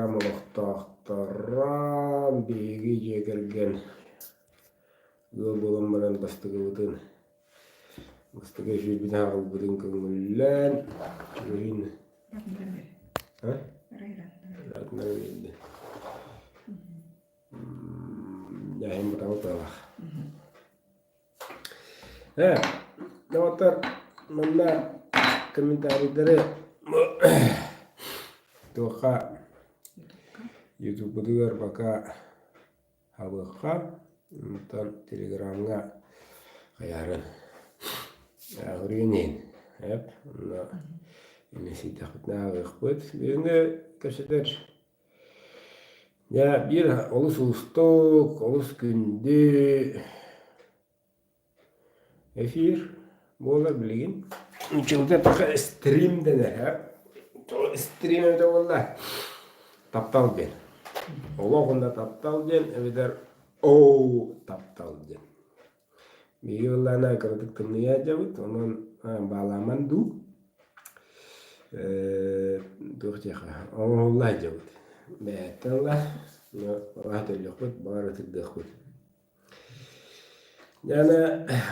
Телеграм олохтоохторо биһиги дьиэ кэргэн ыал буолан баран бастакыбытын бастакы эфирбитин аҕалбытын көҥүллээн үчүгэйин Ратнар биэрдэ. Дьаһайын бытаҕы тыалаах. Ээ, доҕоттор, манна комментарийдары туохха ютубпутугар пока хабыахха, онтон телеграмҥа хайаарын ааҕырыан иһин эп онно иннесийдэхпитинэ ааҕыахпыт. Бүгүҥҥү кэпсэтэр Дьэ, биир олус уустук, олус күндү эфир буолар билигин. Нуччалыыта таха стрим дэнэр. Стрим эбитэ буолла таптал диэн. Олох уонна таптал диэн эбэтэр оо таптал диэн. Биһиги ыллаана кыратык тымныйа сылдьабыт, онон баалааман дуу, туох диэххэ, оҥоһулла сылдьабыт. Бэйэттэн ыла, баҕа төлүөхпүт, баҕар ытырдыахпыт. Дьэ,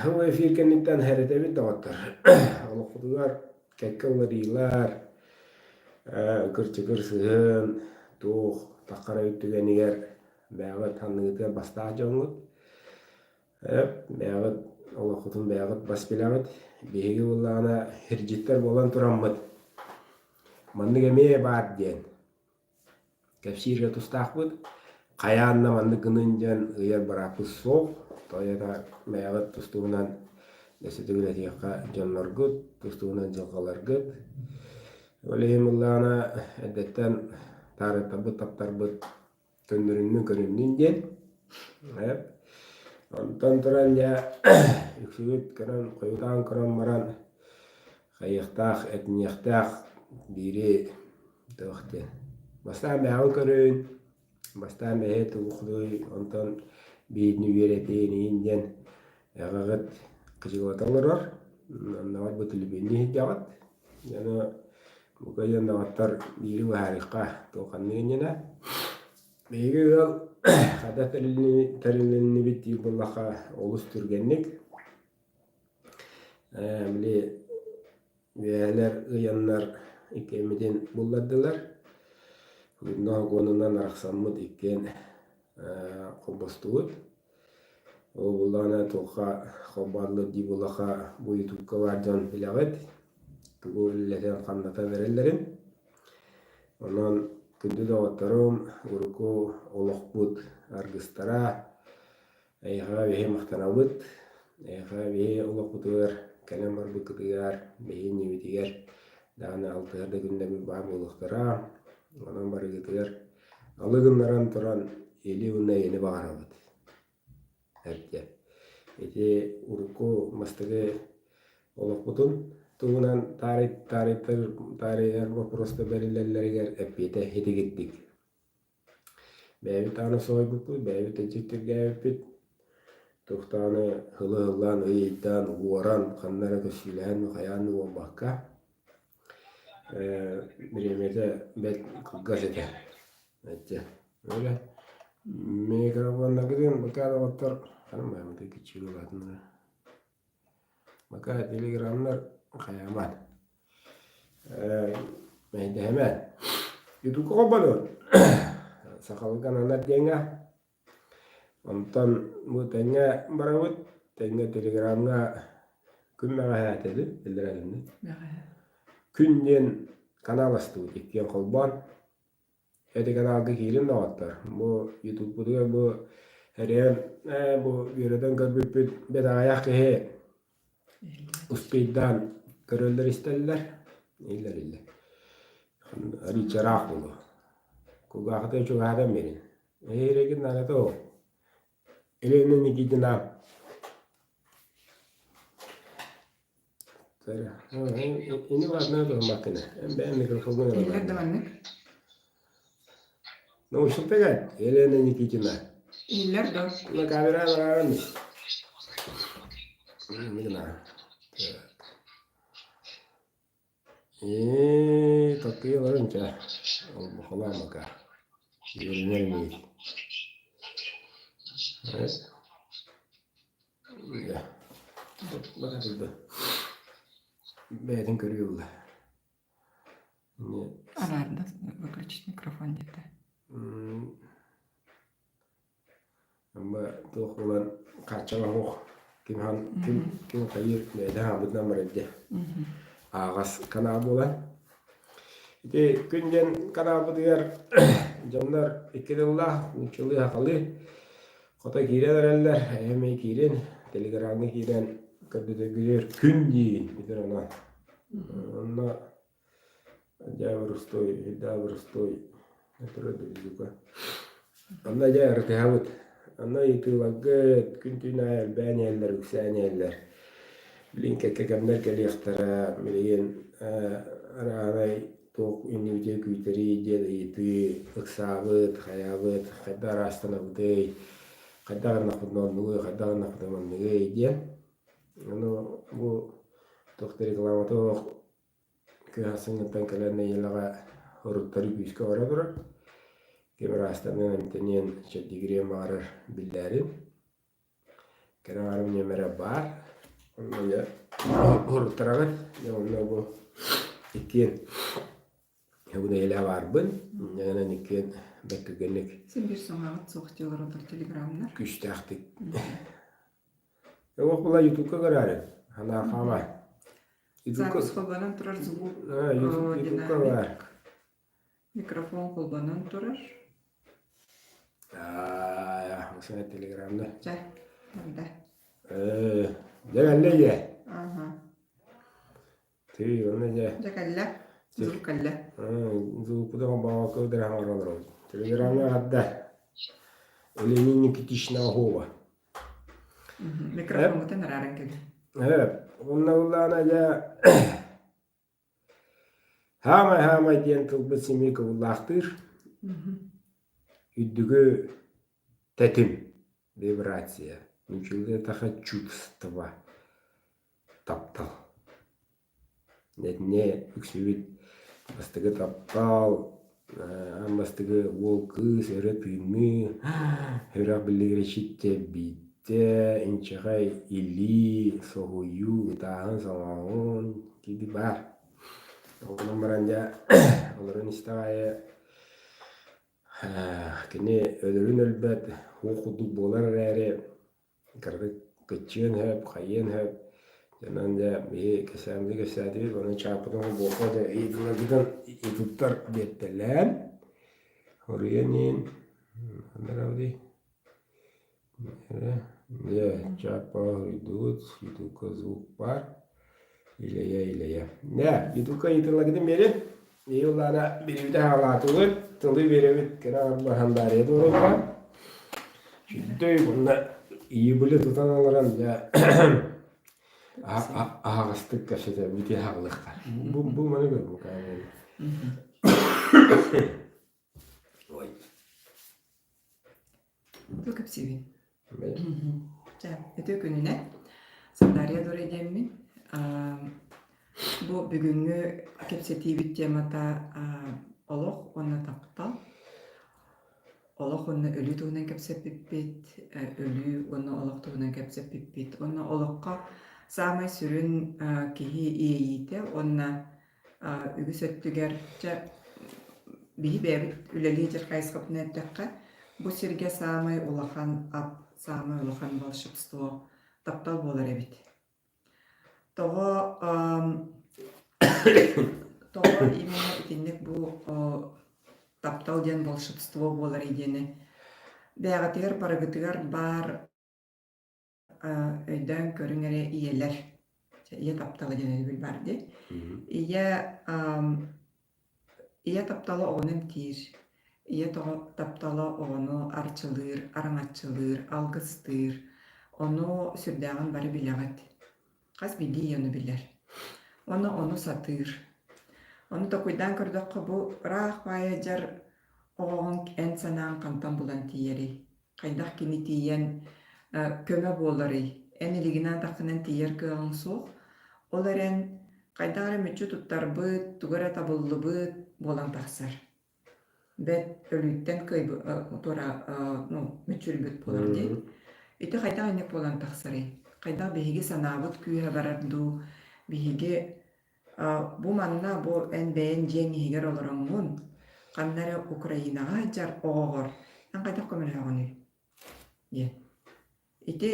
ол эфир кэнниттэн сэрэтэбит доҕоттор. Олохпутугар кэккэ уларыйыылар, кырчыкыр сыһыан, туох таххара түгэнигэр бэйэҕит санныгытыгар бастаах дьоҥҥут. Бэйэҕит олоххутун бэйэҕит бас билэҕит. Биһиги буоллаҕына сирдьиттэр буолан тураммыт маннык эмиэ баар диэн кэпсииргэ тустаахпыт. Хайаан да маннык гынын диэн ыйар бырааппыт суох. Тоҕо бэйэҕит тустуугунан өссө төгүл этиэххэ дьонноргут, тустуугунан дьылҕаларгыт. Ол иһин буоллаҕына эрдэттэн таарыйтарбыт таптарбыт Көннөрүннүн көрүннүн диэн. Онтон туран дьэ үксүбүт көрөн хойутаан көрөн баран хайыахтаах, этиниэхтээх биири туох диэн. Бастаан бэйэҕин көрүн, бастаан бэйэ тугу онтон биирини үөрэтиин иин диэн эҕэҕит кыдьыгылата олорор. Оннооҕор бу төлөпүөннүү сылдьаҕыт. Дьону бука диэн доҕоттор биири быһаарыахха туох ханнык иннинэ. Биһиги ыал хата тэрилиннибит диир буоллахха олус түргэнник. Били үөһэлэр ыйаннар иккиэммитин буллардылар. Күннэ сокуонунан арахсаммыт иккиэн холбостубут. Ол буоллаҕына туохха холбооллор дии буоллахха бу ютубка баар дьон билэҕит тугу үлэлэтэн-хамнатан эрэллэрин. Онон күндү доҕотторум, урукку олохпут аргыстара, эйиэхэ биһи махтанабыт. Эйиэхэ биһи олохпутугар кэлэн барбыккытыгар, биһи иннибитигэр даҕаны алтыһар да күннэрбит баар буолуохтара. Онон барыгытыгар Алы гыннаран туран или уонна эйэни баҕарабыт эрдэ. Ити урукку бастакы олохпутун туһунан таарыйар боппуруоска бэриллэллэригэр эппиэтэ итигирдик. Бэйэбит даҕаны соһуйбуппут, бэйэбит да дьиктиргээбиппит. Туох даҕаны ылы-ыллаан, ый-ыйдаан, уоран, ханна эрэ көссүүлэһэн хайаан да буолбакка Бириэмэтэ бэрт кылгас этэ. Эчэ, өлө микрофоннаргытын бакаа доҕоттор ханан бааммытай киччиги улаатыннара. Бакаа телеграмнар хайаамаан. Мэйдэһэмээн. Ютубка холбонуон. Сахалыга ананар диэҥҥэ Онтон бу тэҥҥэ барабыт, тэҥҥэ телеграмҥа күн бэҕэһээ этэбит, биллэрэлинни. Күн диэн канал астыбыт иккиэн холбоон. Эти каналга киирин доҕоттор. Бу ютубпутугар бу эрийэн ээ бу үөрэтэн көрбүппүт бэт аҕыйах киһи успейдаан көрөллөр-истэллэр. Иллэр иллэр. Ричараах буолуо. Кулгаахыта чугаһатан биэрин. Эһиилигин наадата ол. Елена Никитина. Ини ладно туһуммаккына. Бэйэм микрофоҥҥун Иһиллэр да маннык? Наушниктага Елена Никитина. Иһиллэр да? На камера бараран Не Так. Ээ, такие олорон чэ. Ол бухалаамака. Үөрэнэр инигит. Бэйэтин көрүү ылла. Араарда выключить микрофон диэтэ. Ама туох буолан хааччаҕа суох ким ким ким хайыыр бэйэтэ хаалбытынан барар дии. Ааҕас канал буолан. Ити күн диэн каналбытыгар дьоннор икки тыллаах нууччалыы сахалыы хото киирэн эрэллэр. Эмиэ киирин, телеграмҥа киирэн көрдөтөргүтүгэр күн диигин бүтэр онон. Онно Дьэ боростуой, үрдээх боростуой Онно дьэ ырытыһабыт. Онно ыйытыыларгыт күн-түүн аайы элбээн иһэллэр, үксээн иһэллэр. Билигин кэккэ кэмнэр кэлиэхтэрэ. Билигин арааһынай туох иннибитигэр күүтэрий диэн ыйытыы ыксаабыт, хайаабыт, хайдах ыраастанабытый, хайдах гыннахпытына оннугуй, хайдах гыннахпытына манныгый диэн. Ону бу туох да рекламата суох Кыһа сыҥыттан кэлэн нэдиэлэҕэ уруттары күүскэ бара турар. Ким ыраастаныан, эмтэниэн, чэбдигириэн баҕарар биллээрин. Кэрэ аҥарым нүөмэрэ баар. Онно дьэ уруттараҕыт. Дьэ онно бу иккиэн бу нэдиэлэҕэ баарбын. Инньэ иккиэн бэрт түргэнник Син биир саҥаҕыт суох дии олороллор телеграмнар. Күүстээхтик. Ох була ютубка көрөөрү. Ханаахаама. Запись холбонон турар звук динамик. Микрофон холбонон турар. Осына телеграмда. Чэ, да. Дьэ кэллэ дьэ. Ага. Ты онно дьэ. Дьэ кэллэ. Звук кэллэ. Звукпутун холбообокко ыдыраһан олоробут. Телеграмҥа хадда. Елена Никитична Охова. Микрофоҥҥутун арааран кэбиһ. Уонна ыллаана дьэ хаамай-хаамай диэн тылбыт симии кыбыллаахтыыр. Үрдүгү тэтим, вибрация, нууччалыы эттэххэ чувство, таптал. Итиннэ үксүбүт бастакы таптал, аан бастакы уол-кыыс өрө тыыныы, сүрэх биллигирэччитэ биирдэ, инчэҕэй илии, соһуйуу, ытааһын, соҥооһун киирдик баар. Ол гынан баран дьэ олорон истэх аайы кини өлөрүн өлбөт, уох курдук буолар эрээри Кырдьык кыччыан сөп, хайыан сөп. Онон дьэ биһи кэпсээммитин кэпсээтибит, онон чааппытын холбуохха дьэ ыйытыыларгытын ютубтар биэртэлээн хоруйан иһин ханна Дьэ чааппаҕа хоруйдубут, ютубка звук баар. Илэйэ илэйэ. Дьэ ютубка ыйытыыларгытын биэрин. Биһиги Улаана бириибитэ хаалаатыбыт, тылы биэрэбит кыра барбахан Дарья Дуровна. Сүрдэй уонна иибили тутан олорон дьэ аһаҕастык кэпсэтэбит аһаҕалыахтар. Бу бу маны көр бу Ой. Тыл кэпсиибин. Чэ, үтүө күнүнэн. Сандария Дора диэммин. Бу бүгүҥҥү кэпсэтиибит темата олох уонна таптал. Олох уонна өлүү туһунан кэпсэппиппит, өлүү уонна олох туһунан кэпсэппиппит. Уонна олоххо саамай сүрүн киһи иэйиитэ уонна үгүс өттүгэр чэ биһи бэйэбит үлэлии сылдьар хайысхабытынан эттэххэ, бу сиргэ саамай улахан ап, саамай улахан волшебство таптал буолар эбит. Тоҕо тоҕо именно итинник бу таптал диэн волшебство буоларый диэни бэйэҕитигэр барыгытыгар баар өйдөөн көрүҥ эрэ ийэлэр. Ийэ таптала диэн өйдөбүл баар дии. Ийэ ийэ таптала оҕону эмтиир. Ийэ таптала оҕону арчылыыр, араҥаччылыыр, алгыстыыр. Ону сүрдээҕин бары билэҕит. Хас биирдии ийэ ону билэр. Уонна ону сатыыр. Ону толкуйдаан көрдөххө, бу ыраах баайа дьар оҕоҕун эн санааҥ хантан булан тиийэрий? Хайдах кини тиийэн көмө буоларый? Эн илигинэн атаххынан тиийэр кыаҕыҥ суох. Ол эрэн хайдах эрэ мүччү туттарбыт, тугу эрэ табыллыбыт буолан тахсар. Бэт өлүүттэн кыайбы туора ну мүччүрбүт буолар дии. Ити хайдах инник буолан тахсарый? Хайдах биһиги санаабыт күүһэ барар дуу? Биһиги бу манна бу эн бэйэҥ дьиэҥ иһигэр олороҥҥун, ханна эрэ Украинаҕа сылдьар оҕоҕор эн хайдах көмөлөһөҕүнүй? диэн. Ити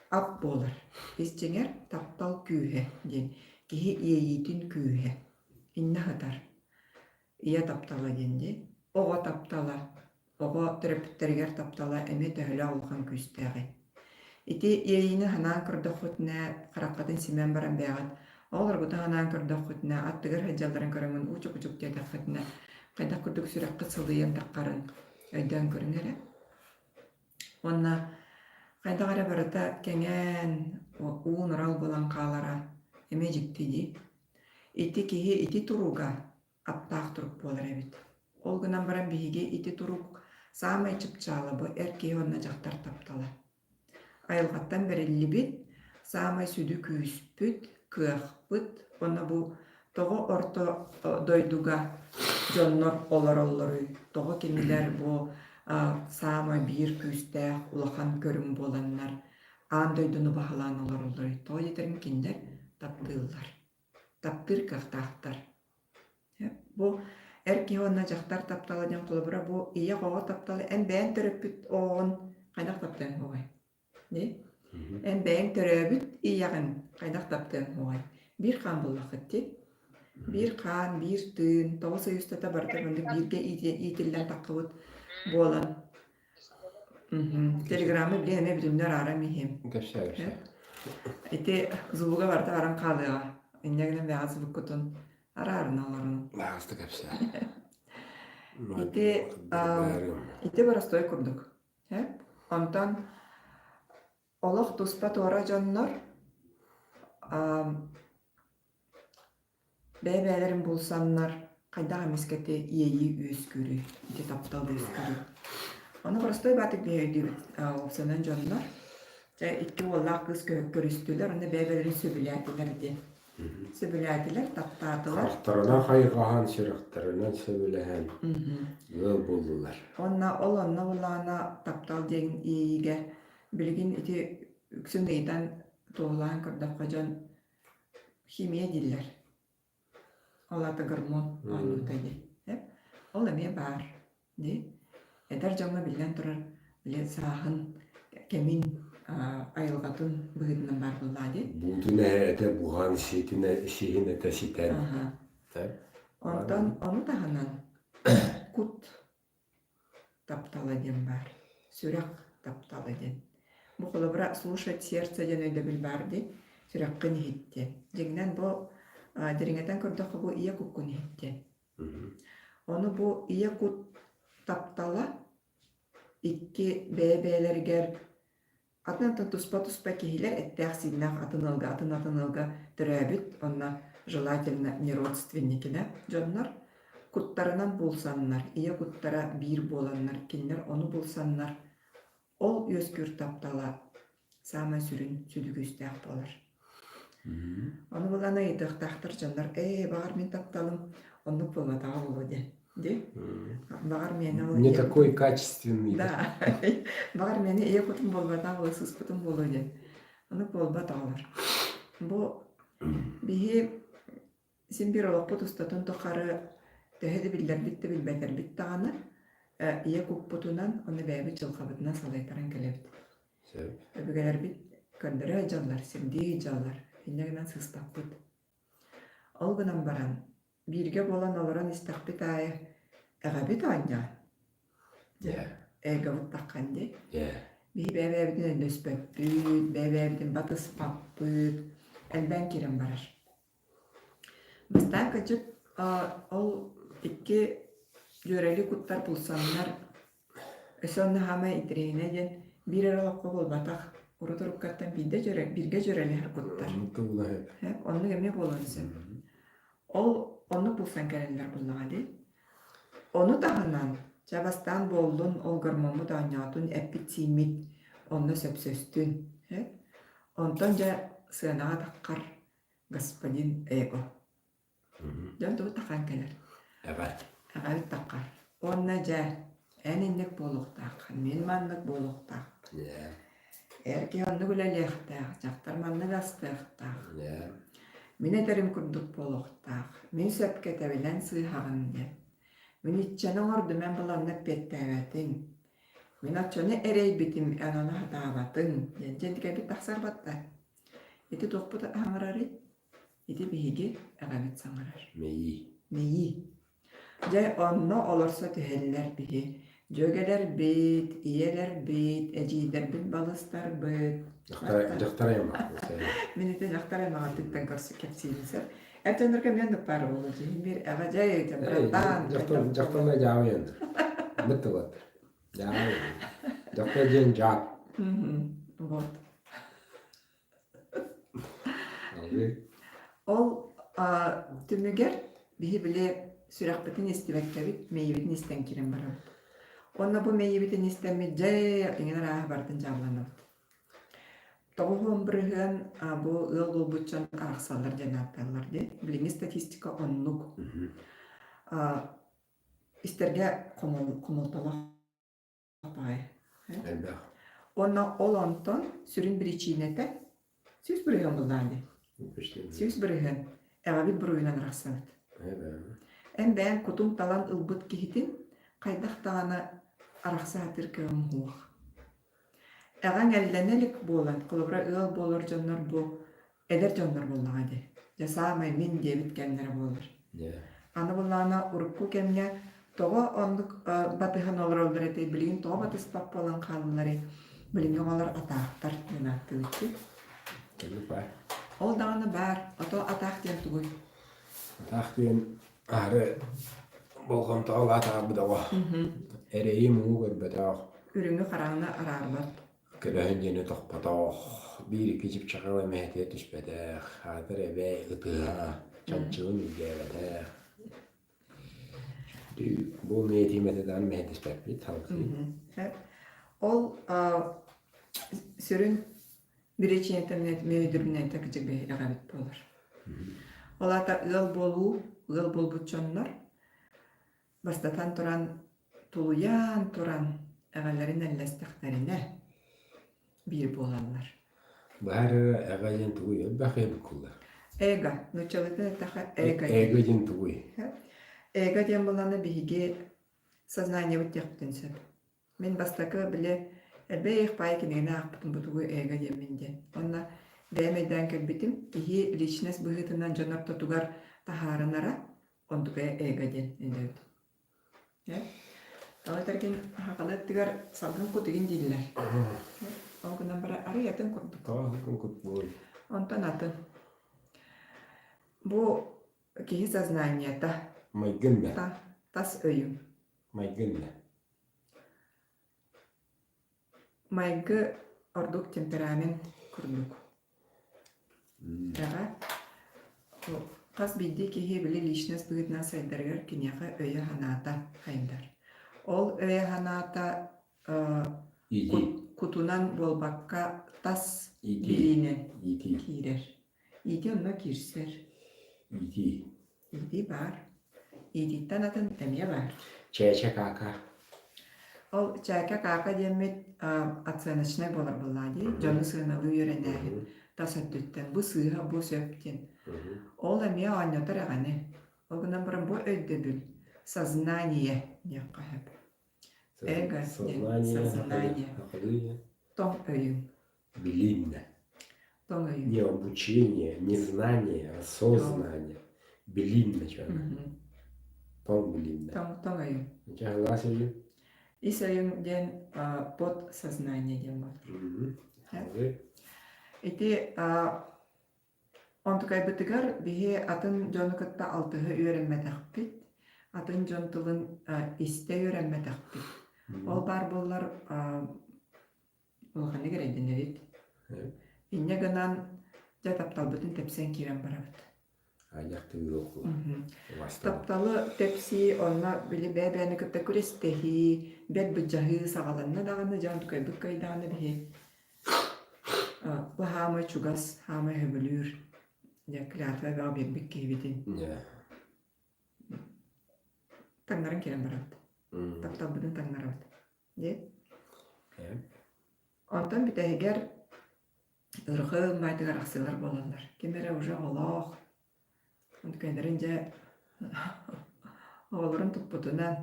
ап буолар. Ис дьиҥэр таптал күүһэ диэн киһи иэйиитин күүһэ. Иннэ сытар. Ийэ таптала диэн дии. Оҕо таптала, оҕо төрөппүттэригэр таптала эмиэ төһөлөөх улахан күүстээҕий. Ити иэйиини санаан көрдөххүтүнэ, хараххытын симэн баран бэйэҕит оҕолоргутун санаан көрдөххүтүнэ, аттыгар сылдьалларын көрөҥҥүн уучук-учук диэтэххитинэ, хайдах курдук сүрэххит сылыйан таххарын өйдөөн көрүҥ эрэ. Уонна хайдах эрэ барыта кэҥээн, уу-нурал буолан хаалара эмиэ дьикти дии. Ити киһи ити туруга аптаах турук буолар эбит. Ол гынан баран биһиги ити турук саамай чыпчаала бу эр киһи уонна дьахтар таптала. Айылҕаттан бэриллибит саамай сүдү күүспүт, кыахпыт уонна бу тоҕо орто дойдуга дьоннор олороллоруй, тоҕо кинилэр бу саамай биир күүстээх улахан көрүҥ буоланнар аан дойдуну баһылаан олороллоруй? Тоҕо диэтэрин кинилэр таптыыллар, таптыыр кыахтаахтар. Бу эр киһи уонна дьахтар таптала диэн холобура бу ийэ оҕо таптала эн бэйэҥ төрөппүт оҕоҕун хайдах таптыаҥ суоҕай? Дии? Эн бэйэҥ төрөөбүт ийэҕин хайдах таптыаҥ суоҕай? Биир хаан буоллаххыт дии. Биир хаан, биир тыын, 9 ый устата барыта маннык бииргэ иитиллэн таххыбыт буолан Телеграммы билигин эмиэ бүтүннүү арааран иһиэм. Кэпсээ, кэпсээ. Ити звуга барыта баран хаалыаҕа. Инньэ гынан бэйэҕит звуккутун араарына олорун. Лааҕыста кэпсээ. Ити ити боростуой курдук. Онтон олох туспа туора дьоннор Бэйэ-бэйэлэрин булсаннар, хайдах эмискэ иэйии үөскүүрүй, ити таптал үөскүүрүй. Ону боростуой баатык биһи өйдүүбүт уопсайынан дьоннор. Дьэ, икки уоллаах кыыс көрүстүлэр, уонна бэйэ-бэйэлэрин сөбүлээтилэр диэн. Сөбүлээтилэр, таптаатылар. Харахтарынан хайҕаһан, сүрэхтэринэн сөбүлэһэн ыал буоллулар. Уонна ол онно буллаҕына таптал диэн иэйиигэ билигин ити үксүн ыйытан туоһулаан көрдөххө дьон Химия дииллэр. Ол аата гормон оонньуута дии. Ол эмиэ баар дии. Эдэр дьоҥҥо биллэн турар, били сааһын, кэмин, айылҕатын быһыытынан баар буоллаҕа дии. Буутун этэ буһан, сиһин этэ ситэн. Онтон ону таһынан кут таптала диэн баар, сүрэх таптала диэн. Бу холобура слушать сердце диэн өйдөбүл баар дии, сүрэххин иһит диэн. Дьиҥинэн бу дириҥэтэн көрдөххө бу ийэ куккун иһит диэн. Ону бу ийэ кут таптала икки бэйэ-бэйэлэригэр Атын-атын туспа-туспа киһилэр эттээх-сииннээх атын ыалга, атын-атын ыалга төрөөбүт уонна желательно не родственники да дьоннор куттарынан булсаннар, ийэ куттара биир буоланнар, кинилэр ону булсаннар, ол үөскүүр таптала саамай сүрүн сүдү күүстээх буолар. Ону булан ыйытыахтаахтар дьоннор, ээ, баҕар мин тапталым оннук буолбатаҕа буолуо диэн. Дии? Баҕар миэнэ ол Не такой качественный. Да. Баҕар миэнэ ийэ кутум буолбатах буолуо, сыспытым буолуо диэн. Оннук буолбат оҕолор. Бу биһи син биир олохпут устатын тухары төһө да биллэрбит да билбэтэрбит даҕаны ийэ куппутунан уонна бэйэбит дьылҕабытынан салайтаран кэлэбит. Сөп. Өбүгэлэрбит көрдөрө сылдьаллар, сирдии сылдьаллар. Инньэ гынан сыыспаппыт. Ол гынан баран Бииргэ буолан олорон истэхпит аайы эҕэбит оонньоон, дьэ, эгобут таххан дии. Биһи бэйэ-бэйэбитин өйдөспөппүт, бэйэ-бэйэбитин батыспаппыт, элбээн киирэн барар. Бастаан кырдьык ол икки дьүөрэлии куттар булсаннар Өссө онно саамай интэриэһинэй диэн биир эрэ олоххо буолбатах, урут уруккаттан биирдэ дьөрө, бииргэ дьөрөлөһөр куттар. Оннук эмиэ буолуон сөп. Ол оннук булсан кэлэллэр буоллаҕа дии. Ону таһынан, чэ бастаан буоллун, ол гормоммут оонньоотун, эппит-сииммит онно сөпсөстүн. Онтон дьэ сыанаҕа таххар господин эго. Дьон тугу тахан кэлэр? Эҕэ. Эҕэбит таххар. Уонна дьэ, эн инник буолуохтааххын, мин маннык буолуохтаахпын. Эр киһи оннук үлэлиэхтээх, дьахтар маннык астыахтаах. Мин этэрим курдук буолуохтаах, мин сөпкө этэбинэн сыыһаҕын диэн. Мин иччэни оҥордум, эн быланна эппиэттээбэтиҥ. Мин оччону эрэйбитим, эн ону сатаабатыҥ диэн дьэ итикэбит тахсар батта. Ити туохпут аһаҥарарый? Ити биһиги эҕэбит саҥарар. Мэйии. Мэйии. Дьэ, онно олорсо түһэллэр биһи дьүөгэлэрбит, ийэлэрбит, эдьиийдэрбит, балыстарбыт. Дьахтар, дьахтар аймах. Мин ити дьахтар аймаҕыттан көрсө кэпсиибин сөп. Эр дьоннорго эмиэ оннук баар буолуо дии. Биир эҕэ дьэ братан. Дьахтар дьахталла дьаабыйан. Быттылат. Дьаабыйан. Дьахтар диэн дьаат. Вот. Ол түмүгэр биһи били сүрэхпитин истибэккэбит, мэйиибитин истэн киирэн барабыт. Уонна бу мэйиибитин истэммит дьэ иҥин арааһа барытын дьаалланабыт. 90% бу ыал буолбут дьон арахсаллар диэн ааттааллар дии. Билиҥҥи статистика оннук. Истэргэ хомолтолоох баҕайы. Элбэх. Уонна ол онтон сүрүн биричиинэтэ 100% буллаҕа дии. 100% эҕэбит буруйунан арахсабыт. Эн бэйэҥ кутуҥ талан ылбыт киһитин хайдах даҕаны арахса сатыыр кыаҕыҥ суох. Эҕэҥ эллэнэ илик буолан, холобура ыал буолар дьоннор бу эдэр дьоннор буоллаҕа дии. Дьэ саамай мин диэбит кэмнэрэ буолар. Аны былаана урукку кэмҥэ тоҕо оннук батыһан олороллор этэй, билигин тоҕо батыспат буолан хааллыларый? Билиҥҥи оҕолор атаахтар диэн ааттыыбыт дии. Ол даҕаны баар. Ото атаах диэн тугуй? Атаах диэн аһары болҕомтоҕо улаатаҕарбыт оҕо. Эрэйи муҥу көрбөтөх. Үрүҥү хараҥаны араарбат. Көлөһүн диэни тохпотох, биир-икки чыпчахал эмэһэтигэр түспэтэх, аатыр эбэ ытыһа, чанчыгын үргээбэтэх. Бу этиим этэ даҕаны мэһэйдэспэппит салгыы. Ол сүрүн биричиинэтэ мөйдүрүнэн кычык эҕэбит буолар. Ол аата ыал буолуу, ыал буолбут дьоннор Бастатан туран, тулуйан туран эҕэлэрин эллэстэхтэринэ биир буолаллар. Баһар эҕэ диэн тугуй? Элбэх эбит куллар. Эго, нууччалыытын эттэххэ эго Эго диэн тугуй? Эго диэн буоллаҕына биһиги сознаниебыт диэхпитин сөп. Мин бастакы били элбэх паай кинигэни аахпытым бу тугу эго диэммин диэн. Уонна бэйэм өйдөөн кэлбитим, киһи личность быһыытынан дьон ортотугар таһаарынара онтукайа эго диэн өйдөөбүтүм. Тоҕо этэргин сахалыы өттүгэр салгын кут игин дииллэр. Ол гынан баран арый атын курдук. Тоҕо салгын кут буолуой? Онтон атын. Бу киһи сознаниета. Майгын да. Тас өйүм. Майгын да. Майгы ордук темперамент курдук. Эҕэ хас биирдии киһи били личность быһыытынан сайдарыгар киниэхэ өйө-санаата сайдар. Ол өйө-санаата кутунан буолбакка тас билиинэн киирэр. Иитии онно киирсэр. Иитии. Иитии баар. Иитииттэн атын эмиэ баар. Чээчэ-каака. Ол чээкэ-каака диэммит оценочнай буолар буоллаҕа дии. Дьону сыаналыы үөрэнээһин тас өттүттэн бу сыыһа, бу сөп диэн. Ол эмиэ оонньотор эҕэни. Ол гынан баран бу өйдөбүл сознание диэххэ сөп. Эго диэн сознание. Тоҥ өйүҥ. Билиннэ. Тоҥ өйүҥ. Не обучение, не знание, а сознание. Билиннэ чуона. Тоҥ билиннэ. Тоҥ, тоҥ өйүҥ. Дьаһалаас өйүҥ. Ис өйүҥ диэн подсознание диэн буолар. Ити Онтукайбытыгар биһи атын дьону кытта алтыһа үөрэммэтэхпит, атын дьон тылын истэ үөрэммэтэхпит. Ол баар буоллар улаханнык эрэйдэнэбит. Инньэ гынан дьэ тапталбытын тэпсэн киирэн барабыт. Тапталы тэпсии онно били бэйэ-бэйэни кытта күрэстэһии, бэрт былдьаһыы саҕаланна даҕаны дьэ онтукайбыт кыайдаҕына биһи Бу хаамай чугас, хаамай сөбүлүүр, дьэ клятва бөҕө биэрбит киһибитин. Таҥнаран киирэн барабыт. Тапталбытын таҥнарабыт. Дии. Онтон бүтэһигэр ырҕын баайдыгар арахсыылар буолаллар. Ким эрэ уже оҕолоох, онтукайдарын дьэ оҕолорун туппутунан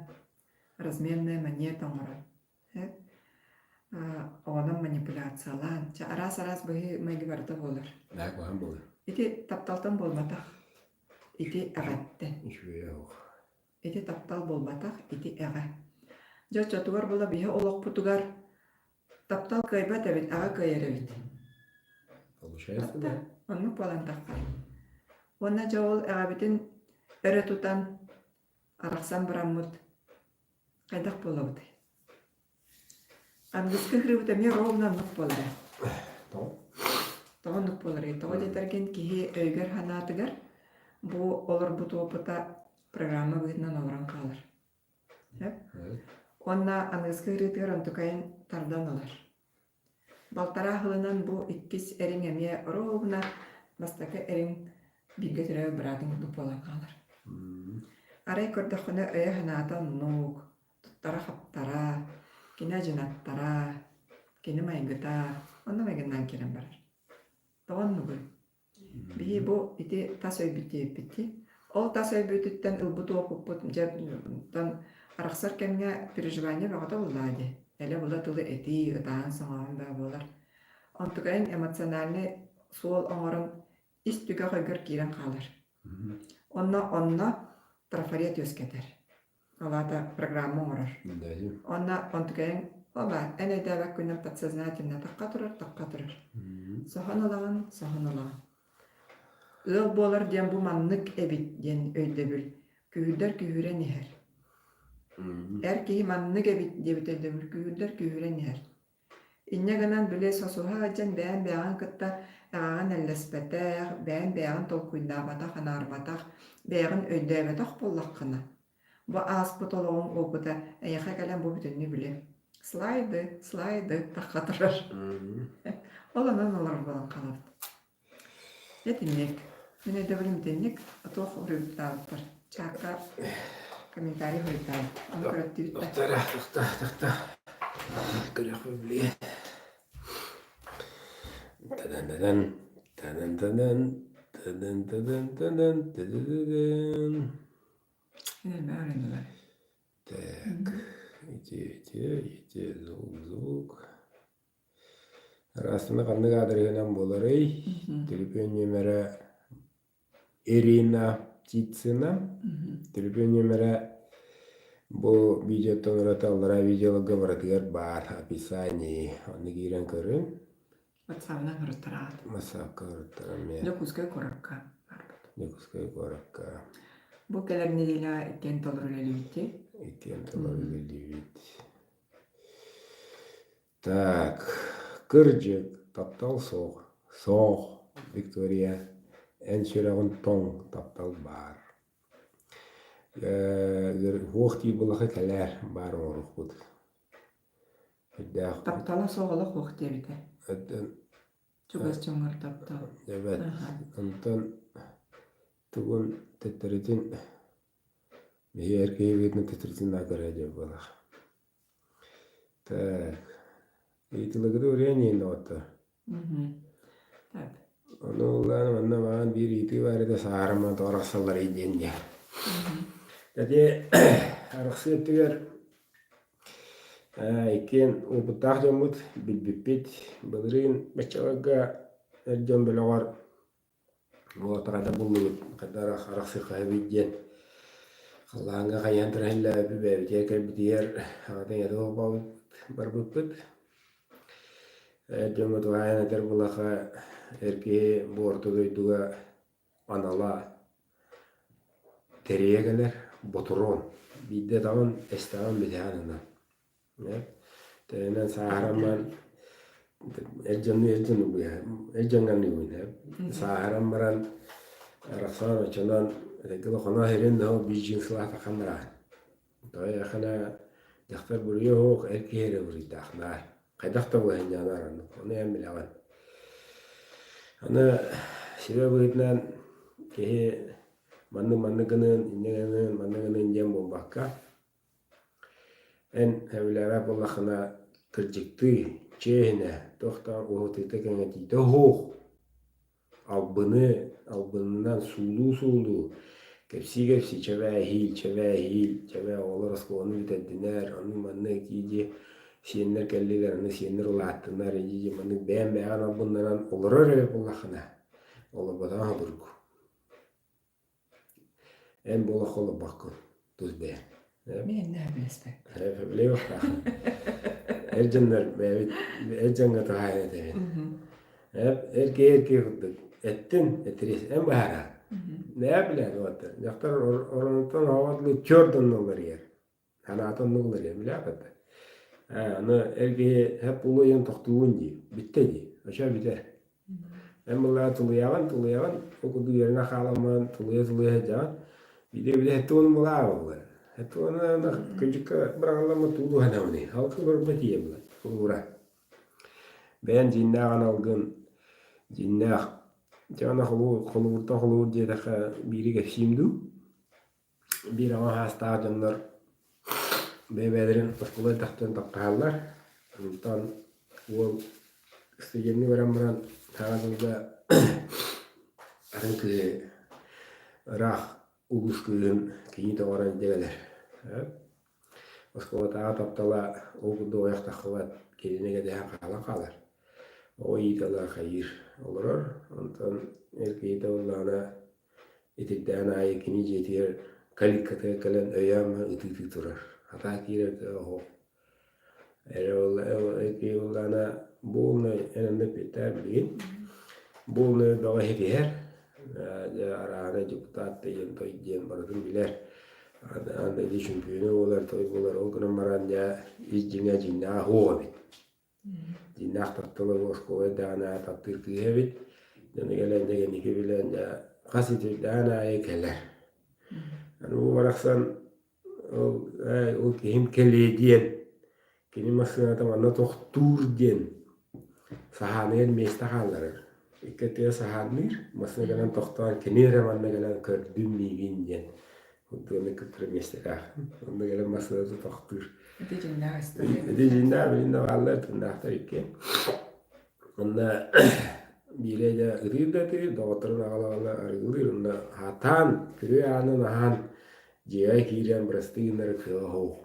разменная монета оҥорон оҕонон манипуляциялаан, чэ араас-араас быһыы-майгы барыта буолар. Наһаа куһаҕан буолар. Ити тапталтан буолбатах, ити эҕэттэн. Үчүгэйэ суох. Ити таптал буолбатах, ити эҕэ. Дьэ оччотугар була биһи олохпутугар таптал кыайбат эбит, аҕа кыайар эбит. Получается, да. Оннук буолан таххар. Уонна дьэ ол эҕэбитин өрө тутан арахсан бараммыт хайдах буолабытый? Аныгыскы ыһырыыбыт эмиэ ровно оннук буолара. Тоҕо? Тоҕо оннук буоларый? Тоҕо диэтэргин киһи өйүгэр-санаатыгар бу олорбут опыта программа быһыытынан олорон хаалар. Сөп? Уонна аныгыскы ыһырыытыгар онтукайын тардан ылар. Балтараа сылынан бу иккис эриҥ эмиэ ровно бастакы эриҥ бииргэ төрөөбүт быраатыҥ курдук буолан хаалар. Арай көрдөххүнэ өйө-санаата оннук, туттара-хаптара, кини адьынаттара, кини майгыта онно майгыннаан киирэн барар. Тоҕо оннугуй? Биһи бу ити тас өйбүт диэбиппит дии. Ол тас өйбүтүттэн ылбыт уопуппут дьэ онтон арахсар кэмҥэ переживание бөҕөтө буоллаҕа дии. Элэ-была тылы этии, ытааһын-соҥооһун баа буолар. Онтукайын эмоциональнай суол оҥорон ис түгэх өйгөр киирэн хаалар. Онно онно трафарет үөскэтэр. Ол аата программа оҥорор. Уонна онтукайыҥ оба эн өйдөөбөккүнэн подсознательно тахха турар, тахха турар. Соһон ылаҕын, соһон ылаҕын. Ыал буолар диэн бу маннык эбит диэн өйдөбүл күүһүрдэр күүһүрэн иһэр. Эр киһи маннык эбит диэбит өйдөбүл күүһүрдэр күүһүрэн иһэр. Инньэ гынан били сосуһа сылдьан бэйэҥ бэйэҕин кытта эҕэҕин эллэспэтэх, бэйэҥ бэйэҕин толкуйдаабатах, анаарбатах, бэйэҕин өйдөөбөтөх буоллаххына, бу ааспыт олоҕуҥ опыта эйиэхэ кэлэн бу бүтүннүү били слайды, слайды тахха турар. Ол онон олорор буолан хаалабыт. Итинник. Мин өйдөбүлүм итинник. Туох уруйдаабыттар? Чаакка комментарий хуруйдаабыт. Ону көрөттүүт да. Тохта, тохта, тохта. Көрүөхпүн билигин. Тадан-тадан, тадан-тадан, тадан-тадан-тадан, тадан-тадан. Элбэх өрүнүлэр. Так, ити, ити, ити, звук, звук. Араастана ханнык аадырыһынан буоларый? Төлөпүөн нүөмэрэ Ирина Птицына. Төлөпүөн нүөмэрэ бу видеоттан ураты аллараа видеоларга барытыгар баар описании. Онно киирэн көрүҥ. Ватсабынан суруттараҕыт. Ватсапка суруттарам ээ. Дьокуускай куоракка барбыт. Дьокуускай куоракка. Бу кэлэр нэдиэлэҕэ иккиэн толору үлэлиибит Иккиэн толору үлэлиибит. Так, кырдьык, таптал суох, суох, Виктория, эн сүрэҕин тоҥ, таптал баар. Ээ, уох диир буоллахха кэлээр, баар оҥоруохпут. Үрдээх Таптала суох олох уох диэбитэ. Өттөн Чугас дьоҥҥор таптал. Эбэт, онтон тугун төттөрүтүн биһи эр киһи быһыытынан төттөрүтүн наа көрөө диэн буолар. Так, ыйытылыгыды уруйан иһин доҕоттор. Так. Ону ыллаан манна маҕан биир ыйытыы баар этэ сааһыран тоҕо арахсалларый диэн диэн. Ити арахсыы өттүгэр иккиэн уопуттаах дьоммут билбиппит. Былырыын баччаларга эр дьон бөлөҕөр Уолаттар хайдах буллугут, хайдах арахсыахха сөбүй диэн халлааҥҥа хайыһан туран бэйэбитигэр кэлбитигэр аҕата ийэтэ барбыппыт. Эр дьоҥҥо туһаайан этэр буоллахха, эр киһи бу орто дойдуга анала тэрийэ кэлэр, ботуруон. Биирдэ даҕан эстэҕин билэҕин аны. Тэйэнэн сааһыран эр дьону эр дьону эр дьоҥҥо аныыбын Сааһыран баран арахсан оччонон холоно иһирин да биир дьиҥ сылаатахха бараҕын. Тоҕо эйиэхэ дьахтар буруйа суох эр киһи эрэ буруйдаах наар. Хайдах да буолан оннук ону эн билэҕин. Аны сүбэ быһыытынан киһи Маннык-маннык гыныан, инньэ гыныан, маннык гыныан диэн буолбакка, эн сөбүлээбэт буоллаххына кырдьыктыы, чиэһинэ, туох да уһутуута кэҥэтиитэ уһуох. Албыны албынынан суулуу-суулуу, кэпсии-кэпсии чэбээһиил, чэбээһиил, чэбээ оҕолор оскуоланы бүтэрдинэр, ону-манна итии-дии сиэннэр кэллилэр, аны сиэннэр улааттынар, итии-дии маннык бэйэм бэйэҕин албыннанан олорор эрэ буоллаххына, олорботоҕуҥ обургу. Эн буолахха олорбоккун, тус бэйэҥ. Мин иннэ сөбүлэспэппин. Сөбүлэйиэхтааххын. Эр дьоннор бэйэбит эр дьоҥҥо туһаайан этэбин. Эр киһи эр киһи курдук эттин, этириэс эн быһаараа. Нээ билээн уоттар. Дьахтар оронуттан оҕо дылы чёрт оннулар иһэр. Санаата оннук уларыйар, билээххит да. Ээ, аны эр киһи һэп улуйан тохтуубун дии, бүттэ дии, очо бүтэр. Эн былаа тулуйаҕын, тулуйаҕын, ол курдук үөрэнэ хааламмын тулуйа-тулуйа сылдьаҕын. Биирдэ-биирдэ сэттэ уон былаа буолла. Сэттэ уонунан кырдьыкка быраҕылламмыт туу туһанабыный, халкы олорбут ийэ була, холобура. Бэйэн дьиҥнээх аналгын, дьиҥнээх, дьэ аны холобуртан холобур диэтэххэ биири кэпсиим дуу. Биир аҕа саастаах дьоннор бэйэ-бэйэлэрин оскуола эрдэхтэрин таптаһаллар. Онтон уол студенныы баран баран саҥа дьылга атын кыыһы ыраах улуус кыыһын кийиит оҥорон илдьэ кэлэр. Оскуолатааҕы таптала ол курдук ойох таххыбат кинини кэтэһэн хаалан хаалар. Оҕо иитэ хайыыр олорор. Онтон эр киһитэ буоллаҕына Итирдээн аайы кини дьиэтигэр калиткатыгар кэлэн өйөөн ытыы-ытыы турар. Хатаа киирэр оһох. Эрэ буоллаҕына буолунай эн онно эппиэттээх билигин. Буолунай бөҕө иһитиһэр. Дьэ арааһынай депутат диэн той диэн барытын билэр. Аан дойду чөмпүйүөнэ буолар, той буолар. Ол гынан баран дьэ ис дьиҥэ дьиҥнээх оһох эбит. Дьиҥнээх таптала бу оскуола эрдэҕинэ таптыыр кыыһа эбит. Дьону кэлэн дьэ кэнники билэн дьэ хас итирдээн аайы кэлэр. Аны бу барахсан ол ээ ол киһим кэлиэ диэн кини массыыната манна тохтуур диэн саһааныгар миэстэ хаалларар. Икки өттүгэр саһаанныыр, массыына кэлэн тохтоон кини эрэ манна кэлэн көрдүн миигин диэн Онтуону кытары миэстэлээх. Онно кэлэн массыыната тохтуур. Ити дьиҥнээх история. Ити дьиҥнээх билин да бааллар, тыыннаахтар икки. Онно биирэ дьэ ытыыр да ытыыр, доҕотторун аҕала-аҕала арыгылыыр. Онно аатаан, күрүө аанын аһаан, дьиэҕэ киирэн бырастыы гыннары кыаҕа суох.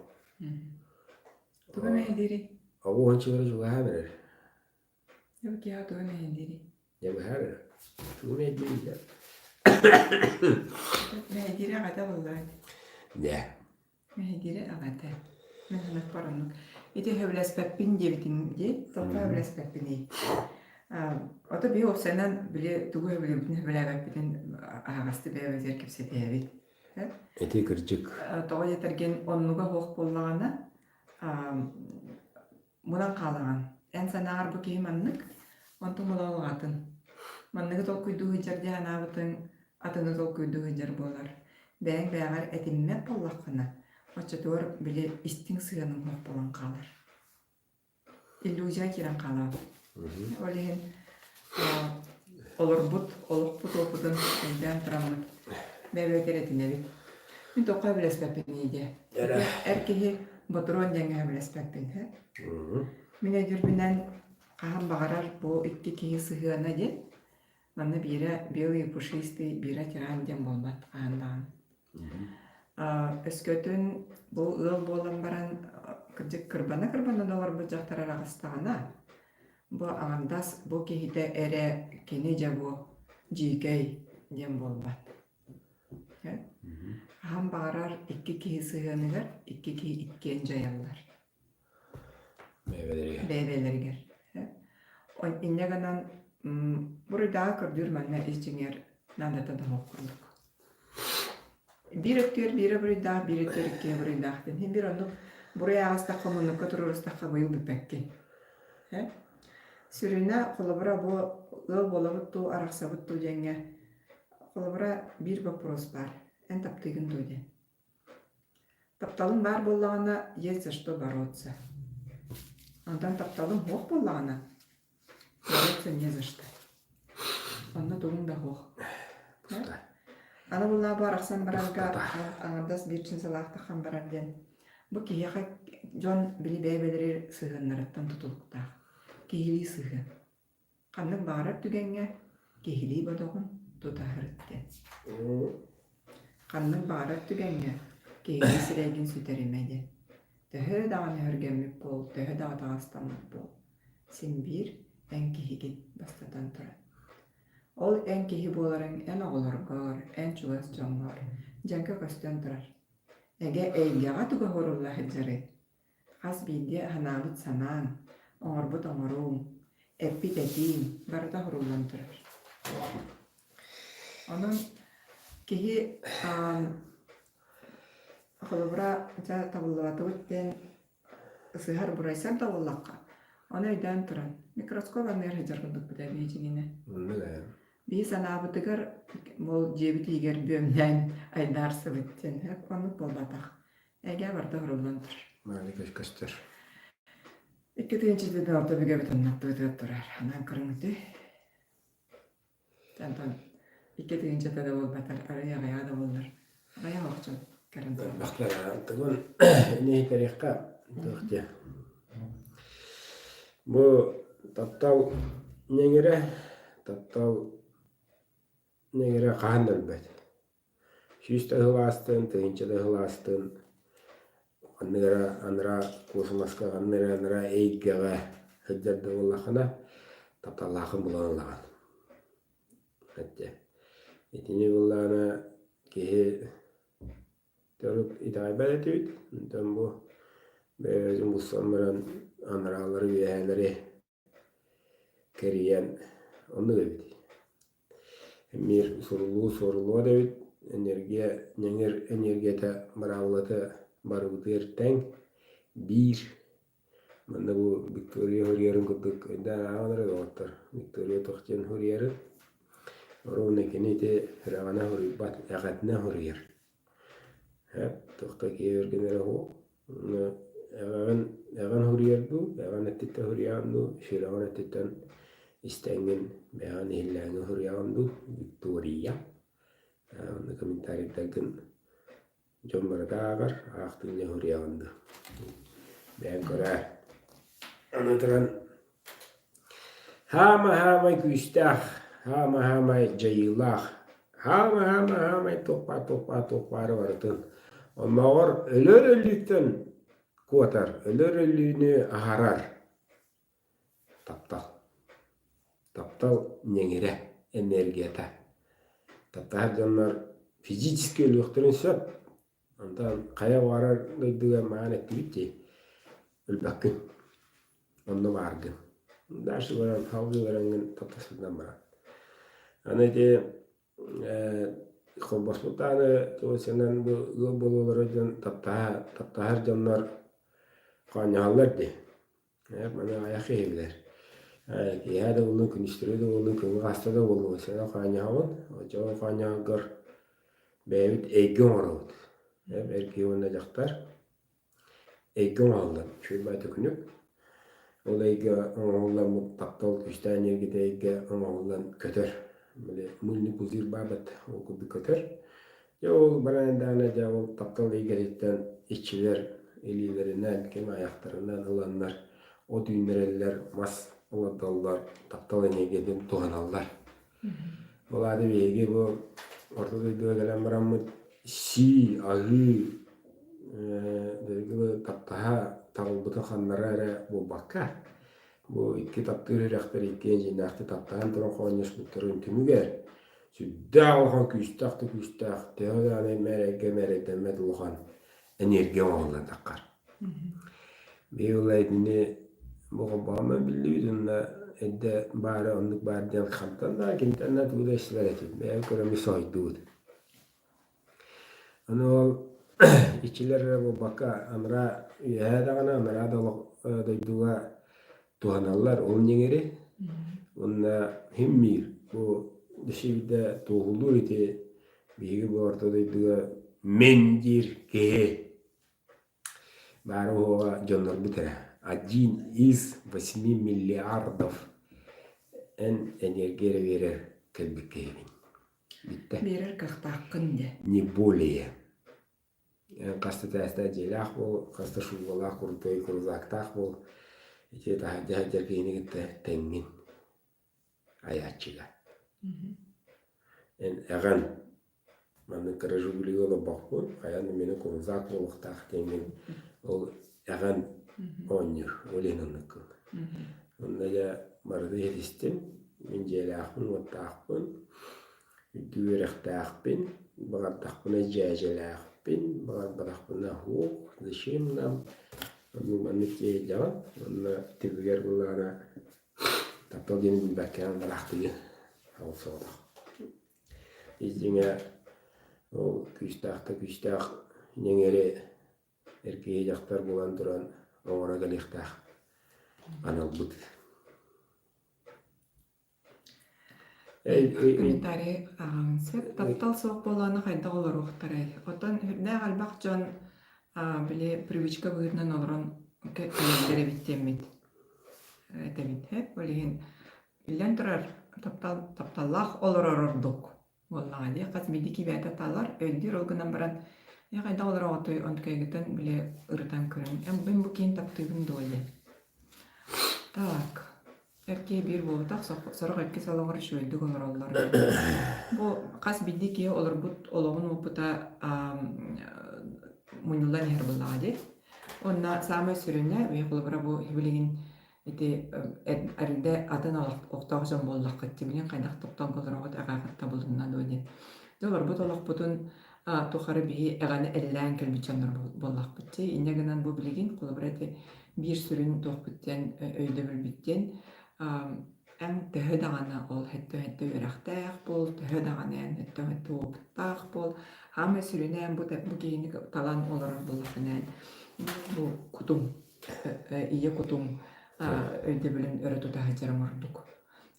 Тугу мэһэйдиирий? Оҕо уончалара чугаһаан эрэр. Дьэ бу киһиэхэ тугу мэһэйдиирий? Дьэ быһаар эрэ. Тугу мэһэйдиирий дьэ? Мэһэйдиирэ аҕата буоллаҕа Дьэ. Мэһэйдиирэ аҕата. Мин санааппар оннук. Ити сөбүлэспэппин диэбитиҥ дии. Тоҕо сөбүлэспэппиний? Ото биһи уопсайынан били тугу сөбүлүүрбүтүн сөбүлээбэппитин аһаҕастык бэйэбитигэр кэпсэтиһэбит. Ити кырдьык. Тоҕо диэтэргин оннуга суох буоллаҕына Мунан хаалаҕын. Эн санааҕар бу киһи маннык, онтон муна Манныгы толкуйдуу сылдьар дии санаабытыҥ атыны толкуйдуу сылдьар буолар. Бэйэҥ бэйэҕэр этиммэт буоллаххына, оччотугар били истиҥ сыһыаныҥ суох буолан хаалар. Иллюзия киирэн хаалаҕын. Ол иһин олорбут олохпут уопутун өйдөөн тураммыт бэйэбитигэр этинэбит. Мин туохха сөбүлэспэппиний диэ. Эр киһи ботуруон диэҥҥэ сөбүлэспэппин. Мин өйдүүрбүнэн хаһан баҕарар бу икки киһи сыһыана диэн манна биирэ белый и пушистый, биирэ тиран диэн буолбат хаһан даҕаны. Өскөтүн бу ыал буолан баран кырдьык кырбана-кырбана да олорбут дьахтар араҕыстаҕына, бу аҥардас бу киһитэ эрэ кини дьэ бу дьиикэй диэн буолбат. Хаһан баҕарар икки киһи сыһыаныгар икки киһи иккиэн дьайаллар. Бэйэ-бэйэлэригэр. Бэйэ-бэйэлэригэр. Инньэ гынан буруйдааҕы көрдүүр манна ис дьиҥэр наадата да суох курдук. Биир өттүгэр биирэ буруйдаах, биир өттүгэр иккиһэ буруйдаах диэн. Син биир оннук буруй ааҕыстахха, муннукка туруорустахха быйыл бүппэккин. Сүрүнэ, холобура, бу ыал буолабыт дуу, арахсабыт дуу диэҥҥэ, холобура, биир боппуруос баар. Эн таптыыгын дуу диэн. Тапталыҥ баар буоллаҕына, есть за что бороться. Онтон тапталыҥ суох буоллаҕына, бороться не за что. Онно тугуҥ да суох. Аны буллаа бу арахсан барарга Устата. аҥардас биир чинсалаахтахан барар диэн. Бу киһиэхэ дьон били бэйэ-бэйэлэригэр сыһыаннарыттан тутулуктаах. Киһилии сыһыан. Ханнык баҕарар түгэҥҥэ киһилии бодоҕун тутаһырыт диэн. Ханнык баҕарар түгэҥҥэ киһилии сирэйгин сүтэримэ диэн. Төһө даҕаны өһүргэммит буол, төһө да атаҕастаммыт буол, син биир эн киһигин бастатан туран. Ол эн киһи буоларыҥ эн оҕолоргор, эн чугас дьоҥҥор дьэҥкэ көстөн турар. Эгэ эйгэҕэ туга уһурулла сылдьарый? Хас биирдии санаабыт санааҥ, оҥорбут оҥорууҥ, эппит этииҥ барыта уһуруллан турар. Онон киһи холобура дьэ табыллыбатыбыт диэн сыһар бурайсан табыллахха, ону өйдөөн туран микроскоп анныгар сылдьар курдукпут эбии дьиҥинэ. Оннук ээ. Биһи санаабытыгар ол дьиэбит иһигэр бүөмнээн айдаарсыбыт диэн оннук буолбатах. Эгэ барыта уһуруллан турар. Мааны көстөр. 2 тыһыынча орто бүгэбит оннаттыбытыгар турар. Анаан көрүҥүтүй. Онтон 2 тыһыынчата да буолбатар, арый аҕыйаҕа да буоллар. Аҕыйах охчон көрөн турар. Бахтараантыгын ини итэриэххэ туох диэ. Бу таптал ньэҥирэ, таптал ньэҥирэ хаһан да өлбөт. Сүүс да сыл аастын, тыһыынча да сыл аастын, ханнык эрэ анараа куосумаска, ханнык эрэ анараа эйгэҕэ сылдьар да буоллаххына, тапталлааххын булан ылаҕын. Эттэ. Итини буллаҕына киһи төрүт итэҕэйбэт этибит. Онтон бу бэйэ-бэйэтин булсан баран анараалары, үөһээлэри кэрийэн оннук эбит. Эмиэ суруллуу суоруллубат эбит, энергия ньэҥир энергията быраабылата барыбытыгар тэҥ, биир. Манна бу Виктория суруйарын курдук өйдөөн ааҕан эрэ доҕоттор. Виктория туох диэн суруйарын. Ровно кини ити сүрэҕинэ суруйбат, эҕэтинэ суруйар. Эп туох да киһи эрэ уһу. Эҕэҕин эҕэн суруйар дуу, эҕэн өттүттэн суруйаҕын дуу, сүрэҕин өттүттэн истэҥҥин бэйэҕин иһиллээҥҥин суруйаҕын дуу, Виктория. Онно комментарийдаргын дьон барыта ааҕар, аахтыҥ диэн суруйаҕын дуу. Бэйэҥ көрөөр. Аны туран Хаама-хаамай күүстээх, хаама-хаамай дьайыылаах, хаама-хаама-хаамай туох баар туох баар туох баары барытын оннооҕор өлөр өлүүттэн куотар, өлөр өлүүнү аһарар таптал. Таптал ньэҥирэ, энергията. Таптаһар дьоннор физически өлүөхтэрин сөп, Онтон хайа баҕарар дойдуга маан эттибит дии, өлбөккүн, онно бааргын. Дальше баран салгыы бараҥҥын таптаспытынан баран. Аны ити э, холбоспут даҕаны Турциянан бу ыал буолуулара дьон таптаһа таптаһар дьоннор хоонньоһоллор дии. Маны аҕыйах киһи билэр. Киэһэ да буоллун, күнүстэри да буоллун, көҥүл хаста да буоллун, сена хоонньоһобун. Оччоҕо хоонньоһоргор бэйэбит эйгэ оҥоробут. Эр киһи уонна дьахтар эйгэ оҥоһуллар. Үчүгэй баай төкүнүк. Ол эйгэ оҥоһулламмыт таптал күүстээх энергията эйгэ оҥоһуллан көтөр. Били мыльный пузырь баабыт ол курдук көтөр. Дьэ ол баран эрдэҕинэ дьэ ол таптал эйгэтиттэн иччилэр илиилэринэн, ким айахтарынан ыланнар от үүннэрэллэр, мас олордоллор, таптал эниэргийэтин туһаналлар. Ол аата биһиги бу орто дойдуга кэлэн бараммыт сии, аһыы, э, таптаһа таҕылбытын ханнара эрэ буолбакка, бу икки таптыыр үрэхтэр иккиэн дьиҥнээхтик таптаһан туран хоонньоспуттарын түмүгэр Сүрдээх улахан күүстээх да күүстээх, төһө даҕаны мээрэйгэ мээрэйдэммэт улахан энергия оҥоһуллан таххар. Биһиги ыла итини бу холбоһон биллибит уонна эрдэ баара оннук баар диэн хантан да кинтэн да тугу да истибэт этим. Бэйэм көрөммүт соһуйдубут. Аны ол иччилэр эрэ буолбакка анараа үөһээ даҕаны анараа да олох дойдуга туһаналлар ол ньиҥири уонна химмиир бу дэшибитэ туоһулуур ити биһиги бу орто дойдуга мин диир киһи баара уһуоҕа дьоннорбут эрэ один из восьми миллиардов эн энергия эрэ биэрэр кэлбит киһибин. Бүттэ. Биэрэр кыахтааххын дьэ. Не более. Эн хас да этээстээх дьиэлээх буол, хас да шубалаах крутой крузактаах буол, ити таһырдьа сылдьар киһини кытта тэҥҥин айааччыга. Эн эҕэн маннык кыра Жигулига олорбоккун, хайаан да миэнэ крузак буолуохтаах диэҥҥин ол эҕэн оонньуур, ол иһин оннуккун. Онно дьэ барыта иһитистим, мин дьиэлээхпин-уоттаахпын, үрдүк үөрэхтээхпин, баҕардахпына дьээдьэлээхпин, баҕарбатахпына суох, зачем нам оннук маннык тиэйдэҕин уонна түбүгэр буоллаҕына таптал диэни билбэккэ бараахтыгын ол соҕотох. Ис дьиҥэ ол күүстээх да күүстээх ньэҥэри эр киһи дьахтар буолан туран оҥоро кэлиэхтээх аналбыт. Комментарий ааҕыҥ сөп. Таптал суох буоллаҕына хайдах олоруохтарай? Оттон сүрдээх элбэх дьон били привычка быһыытынан олорон кэлэллэр эбит диэммит этэбит. Ол иһин биллэн турар, таптал тапталлаах олорор ордук буоллаҕа дии. Хас биирдии киһи талар, өйдүүр, ол гынан баран ээ хайдах олороҕутуй, онтукайгытын били ырытан көрүҥ. Эн мин бу киһини таптыыбын дуо диэн. Так. Эр киһи биир буолбатах, сорох иккис олоҕор үчүгэйдик олороллор. Бу хас биирдии киһи олорбут олоҕун уопута мунньуллан иһэр буоллаҕа дии. Уонна саамай сүрүнэ, бэйэ холобура бу билигин ити эрдэ атын олохтоох дьон буоллаххыт, билигин хайдах тохтоон олороҕут эҕэҕит табылынна дуо диэн. Дьэ олорбут олохпутун тухары биһи эҕэни эллээн кэлбит дьоннор буоллахпыт дии. Инньэ гынан бу билигин холобура ити биир сүрүн туохпут диэн өйдөбүлбүт диэн эн төһө даҕаны ол өттө үөрэхтээх буол, төһө даҕаны эн өттө уопуттаах буол, хаамай сүрүнэ эн бу, бу киһини талан олорор буоллаххына эн бу кутуҥ, ийэ кутуҥ өйдөбүлүн өрө тута сылдьарыҥ ордук.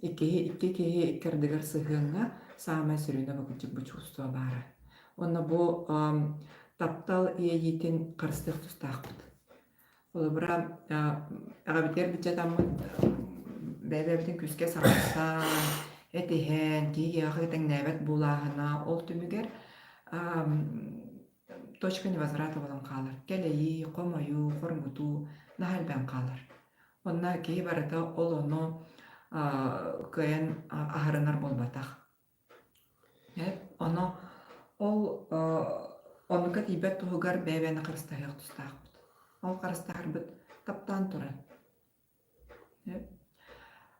Иккиһи икки киһи икки ардыгар сыһыаҥҥа саамай сүрүнэ бу кырдьык бу чувство баара. Уонна бу таптал иэйиитин харыстыах тустаахпыт. Холобура, эҕэбитигэр быдьатаммыт бэйэ-бэйэбитин күүскэ саҥарсан, этиһэн, киһи киһиэхэ тэҥнээбэт буолааһына, ол түмүгэр точка невозврата буолан хаалар. Кэлэйии, хомойуу, хоргутуу наһаа элбээн хаалар. Онно киһи барыта ол ону кыайан аһарынар буолбатах. Ону ол оннукка тиийбэт туһугар бэйэ-бэйэни харыстаһыах тустаахпыт. Ол харыстаһарбыт таптаан туран.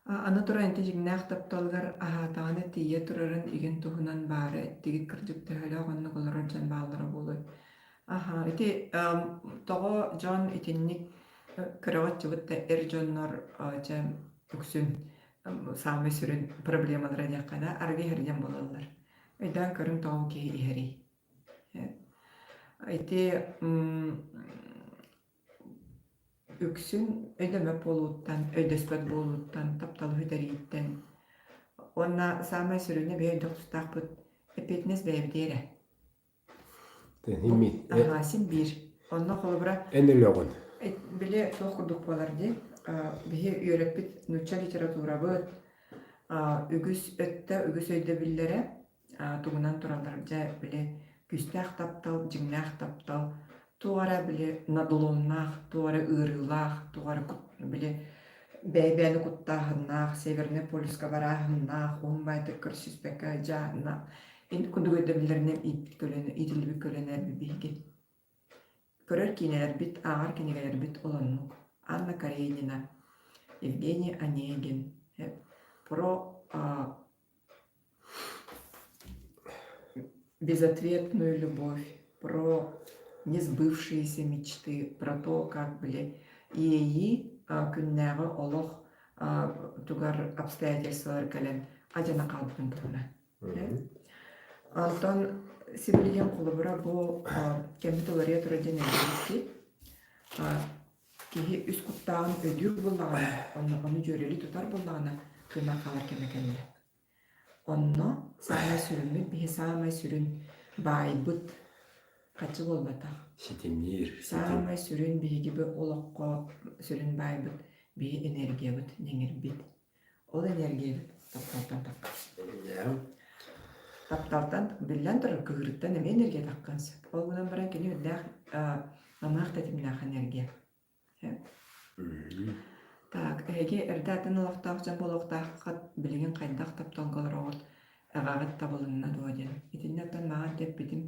Аны туран ити дьиҥнээх тапталыгар аһаатаҕына тиийэ турарын игин туһунан баара эттигит кырдьык төһөлөөх оннук олорор дьон бааллара буолуой? Аһа, ити тоҕо дьон итинник көрөҕүт дьыбыт да эр дьоннор дьэ үксүн саамай сүрүн проблемалара диэххэ да арыгы иһэр диэн буолаллар. Өйдөөн көрүҥ тоҕо киһи иһэрий? Ити үксүн өйдөммөт буолууттан, өйдөспөт буолууттан, тапталы сүтэрииттэн уонна саамай сүрүнэ бэйэ өйдөх тустаахпыт эппиэтинэс бэйэбитигэр эрэ. Аһаа, син биир. Онно холобура Эн өлөҕүн. Били туох курдук буолар дии. Биһи үөрэппит нуучча литературабыт үгүс өттө, үгүс өйдөбүллэрэ тугунан тураллар дьэ били күүстээх таптал, дьиҥнээх таптал, туох эрэ били надломнаах, туох эрэ ыарыылаах, туох эрэ били бэйэ-бэйэни куттааһыннаах, Северный полюска барааһыннаах, уһун баайдык көрсүспэккэ дьааһыннаах Ити курдук өйдөбүллэринэн ииппит көлүөнэ, иитиллибит көлүөнэлэрбит биһиги. Көрөр киинэлэрбит, ааҕар кинигэлэрбит ол оннук. Анна Каренина, Евгений Онегин, про безответную любовь, про несбывшиеся мечты, про то, как били иэйии күннээҕи олох тугар обстоятельстволар кэлэн адьана хаалбытын туһунан. Онтон сибилигин холобура бу кэммит уларыйа турар диэн өйдүүбүт Киһи үс куттааҕын өйдүүр буоллаҕына, онно ону дьүөрэлии тутар буоллаҕына, тыыннаах хаалар кэмэ кэллэ. Онно саамай сүрүммүт, биһи саамай сүрүн баайбыт хаччы буолбатах. Ситимниир. Саамай сүрүн биһиги бу олоххо сүрүн баайбыт биһи энергиябыт, ньэҥирбит. Ол энергиябыт тапталтан таххар. Тапталтан, биллэн турар, кыһыырыттан эмиэ энергия таххыан сөп. Ол гынан баран кини үрдээх намыһах тэтимнээх энергия. Так, эһиги эрдэ атын олохтоох дьон буолуохтааххыт, билигин хайдах тапталга олороҕут, эҕэҕит табылынна дуо диэн. Итиннэ оттон мааҕын тэппитим,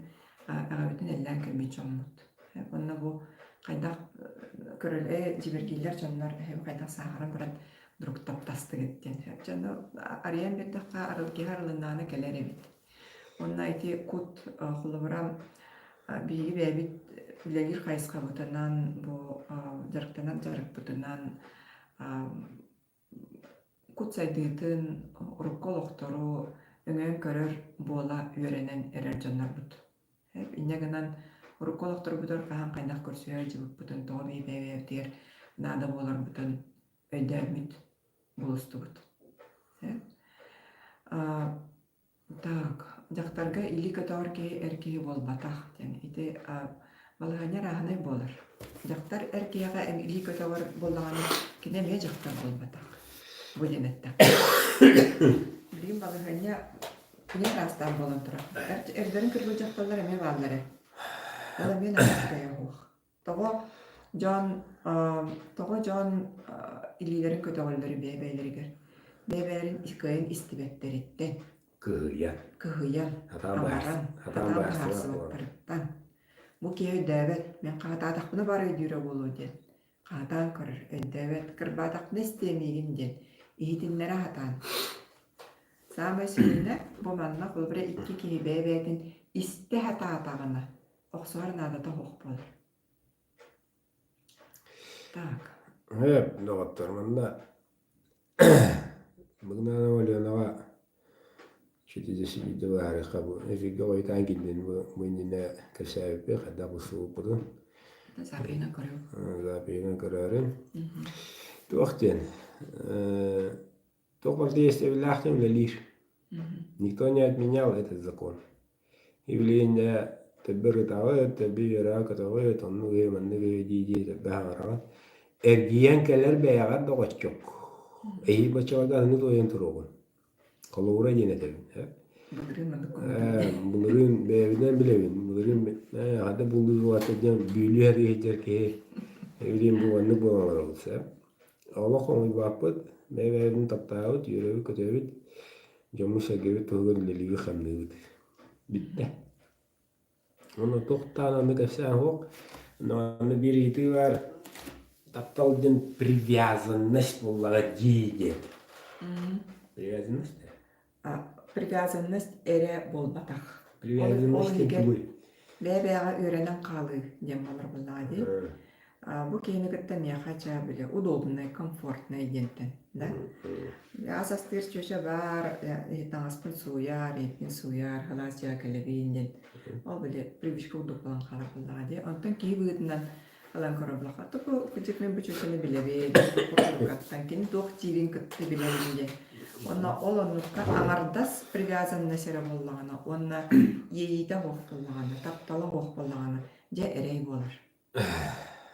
эҕэбитин эллээн кэлбит дьоммут. Уонна бу хайдах көрөл ээ дьибиргииллэр дьоннор эһиги хайдах сааһыран баран вдруг таптастыгыт диэн. Дьону арыйан биэрдэххэ арылгыһа арылыннаҕына кэлэр эбит. Уонна ити кут холобура биһиги бэйэбит үлэлиир хайысхабытынан, бу дьарыктанар дьарыкпытынан кут сайдыытын, урукку олохтору өҥөйөн көрөр буола үөрэнэн эрэр дьоннорбут. Инньэ гынан урукку олохторбутугар хаһан хайдах көрсүһэ сылдьыбыппытын, тоҕо биһи бэйэ-бэйэбитигэр наада буоларбытын өйдөөммүт булустубут. Так, дьахтарга илии көтөҕөр киһи эр киһи буолбатах диэн. Ити балаһыанньа арааһынай буолар. Дьахтар эр киһиэхэ илии көтөҕөр буоллаҕына, кини эмиэ дьахтар буолбатах. Бу диэн эттэххэ. Билигин балаһыанньа кини араастаан буолан турар. Эрдэрин кырбыт дьахталлар эмиэ бааллар ээ. Ол эмиэ наһаа үчүгэйэ суох. Тоҕо дьон тоҕо дьон илиилэрин көтөҕөллөрүй бэйэ-бэйэлэригэр? Бэйэ-бэйэлэрин кыайан истибэттэриттэн. Кыһыйан. Кыһыйан, абаран, сатаан быһаарсыбаттарыттан. Бу киһи өйдөөбөт, мин хаһытаатахпына бары өйдүүрэ буолуо диэн. Хаһытаан көрөр, өйдөөбөт, кырбаатахпына истиэ миигин диэн иһитиннэрэ сатаан. Саамай сүрүнэ бу манна холобура икки киһи бэйэ-бэйэтин истэ сатаатаҕына охсуһар наадата суох буолар. Так. Ээ, доҕоттор, манна Богданова Аленаҕа ситиде быһаарыахха бу эфиргэ хойутаан киирдин бу бу иннинэ кэпсээбиппит хайдах булсубуппутун. Запиһынан көрүөм. Запиһынан көрөөрүн. Туох диэн туох барыта иэстэбиллээхтик үлэлиир. Никто не отменял этот закон. И билигин дьэ төбө ырытаҕыт, төбө үөрэҕэ-көтөҕүт, оннук үһү, маннык үһү дии-дии төбө хаҥараҕыт. Эргийэн кэлэр бэйэҕэр доҕоччук. Эһиил баччаларга аһыҥы туойан туруоҕун. Холобура диэн этэбин. Былырыын маннык курдук. Былырыын бэйэбинэн билэбин. Былырыын хата булдуйбатар диэн бүөлүү сатыы сылдьар киһи билигин бу маннык буолан олоробут сөп. Олох хомуйбаппыт, бэйэ-бэйэбитин таптаабыт, үөрэбит-көтөбүт, дьоммут-сэргэбит туһугар үлэлиибит-хамныыбыт. Бүттэ. Уонна туохтаан аны кэпсээн суох. Аны биир ыйытыы баар. Таптал диэн привязанность буоллаҕа дии диэн. Привязанность Привязанность эрэ буолбатах. Привязанность Ол иһигэр тугуй? бэйэ-бэйэҕэ үөрэнэн хаалыы диэн буолар буоллаҕа дии. Бу киһини кытта миэхэ чэ били удобный, комфортный диэнтэн да. Ас астыыр чүөчэ баар, таҥаспын сууйар, иһиппин сууйар, халаас дьиэҕэ кэлэбин диэн. Ол били привычка курдук буолан хаалар буоллаҕа дии. Онтон киһи быһыытынан ылан көрө Туку кырдьык мин бу чүөчэни билэбин, курдуккаттан кини туох диирин кытта билэбин диэн. Уонна ол оннукка аҥардас привязанность эрэ буоллаҕына уонна иэйиитэ суох буоллаҕына, таптала суох буоллаҕына, дьэ эрэй буолар.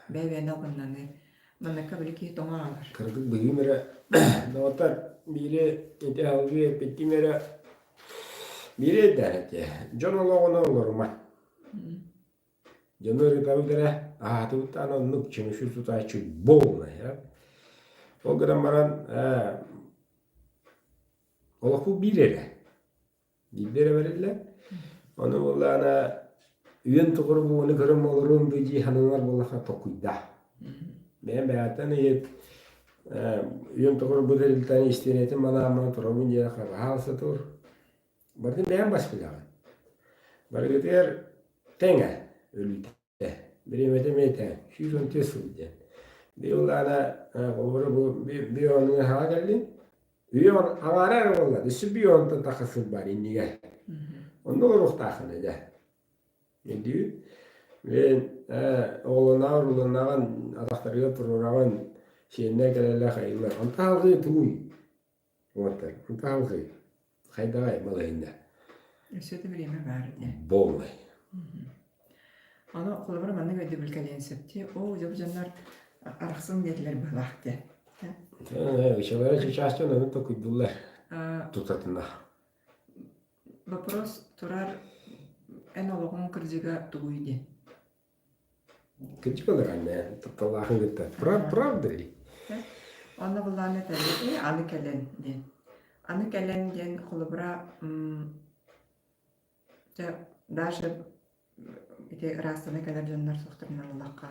Бэйэ-бэйэни албыннаныы. Манныкка били киһи тоҥо аалар. Кырдьык быһыым эрэ доҕоттор биири ити алгыы эппиттим эрэ биири өйдөөн этэ дьон олоҕуна олорума Дьону ырытабыт эрэ, аһаатыбыт оннук чөмүшү тутааччы буолла Ол гынан баран олохпут биир эрэ. Биирдэ эрэ бэриллэр. Ону буоллаҕына үйэн тухары бу ону көрөн олоруом дуу дии сананар буоллахха толкуйдаа. Бэйэм бэйэттэн ыйыт үйэм тухары бу тэрилтэни истиэнэтин манааммын турабын диэххэ баһаалыста тур. Барытын бэйэм бас билэҕин. Барыгытыгар тэҥэ өлүүтэ. Бириэмэтэ эмиэ тэҥ. 114 сыл диэн. Быйыл даҕаны холобура бу биир оонньууга хаҕа кэллим. Үйэ аҥаара эрэ буолла. Өссө биир онтон тахса сыл баар иннигэр. Онно олоруохтааххын дьэ. Өйдүүр. Билигин оҕолонооҕор уланнаҕын атахтарыгар туруораҕын, сиэннэр кэлэллэр хайыыллар. Онтон салҕыы тугуй? Уоттар, онтон салҕыы Хайдаҕай балаһыанньа? Өссө да бириэмэ баар этэ. Буоллай. Аны холобура маннык өйдөбүл кэлиэн сөп дии. Оо, дьэ бу дьоннор арахсыҥ диэтилэр быһылаах диэн. Ычалара чычаас дьон ону токуйдуллар тутатына. Вопрос турар эн олоҕуҥ кырдьыга тугуй диэн. Кырдьык олорон ээ, тапталлаахын кытта. Правда ли? Онно былаан этэллэр аны кэлэн диэн. Аны кэлэн диэн холобура дьэ даже ити ыраастана кэлэр дьоннор суохтарынан ыллахха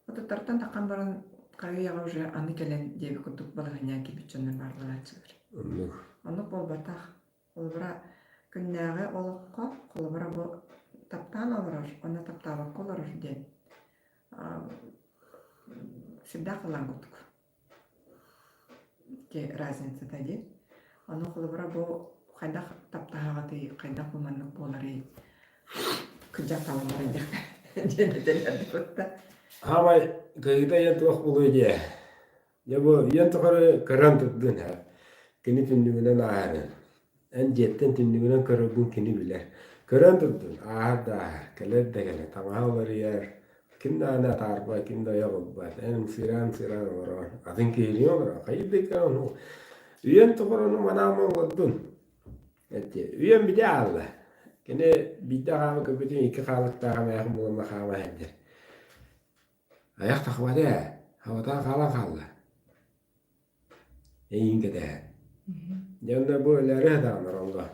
отуттартан таххан баран хайы-үйэҕэ уже аны кэлэн диэбит курдук балаһыанньаҕа киирбит дьоннор баар буолааччылар. Оннук. Оннук буолбатах. Холобура, күннээҕи олоххо, холобура бу таптаан олорор уонна таптаабакка олорор диэн сүрдээх халаан курдук. Ити разницата дии. Ону холобура бу хайдах таптаһаҕытый, хайдах бу маннык буоларый, кырдьах хаалан диэн этэллэр кытта. Хаамай кыһыыта ийэ туох буолуой диэ. Дьэ бу үйэн тухары көрөн турдун ээ. Кини түннүгүнэн ааһарын. Эн дьиэттэн түннүгүнэн көрөргүн кини билэр. Көрөн турдун, ааһар да ааһар, кэлэр да кэлэр, таҥаһа уларыйар, ким даҕаны атаарбат, ким да ойох ылбат, эн ымсыыраан-ымсыыраан олороҕун, атын киһилии олороҕун, хайыы да икки ону үйэн тухары ону манаама олордун. Эти үйэм бите аалла. Кини биирдэ хаама көрбүтүн икки хаалыктаах эмээхин буолан хаама сылдьар. Айах тахыбата ээ, хабатаан хаалан хаалла. Эйиин кэтэһэн. Дьэ онно бу өлөөрү сатаан оронго.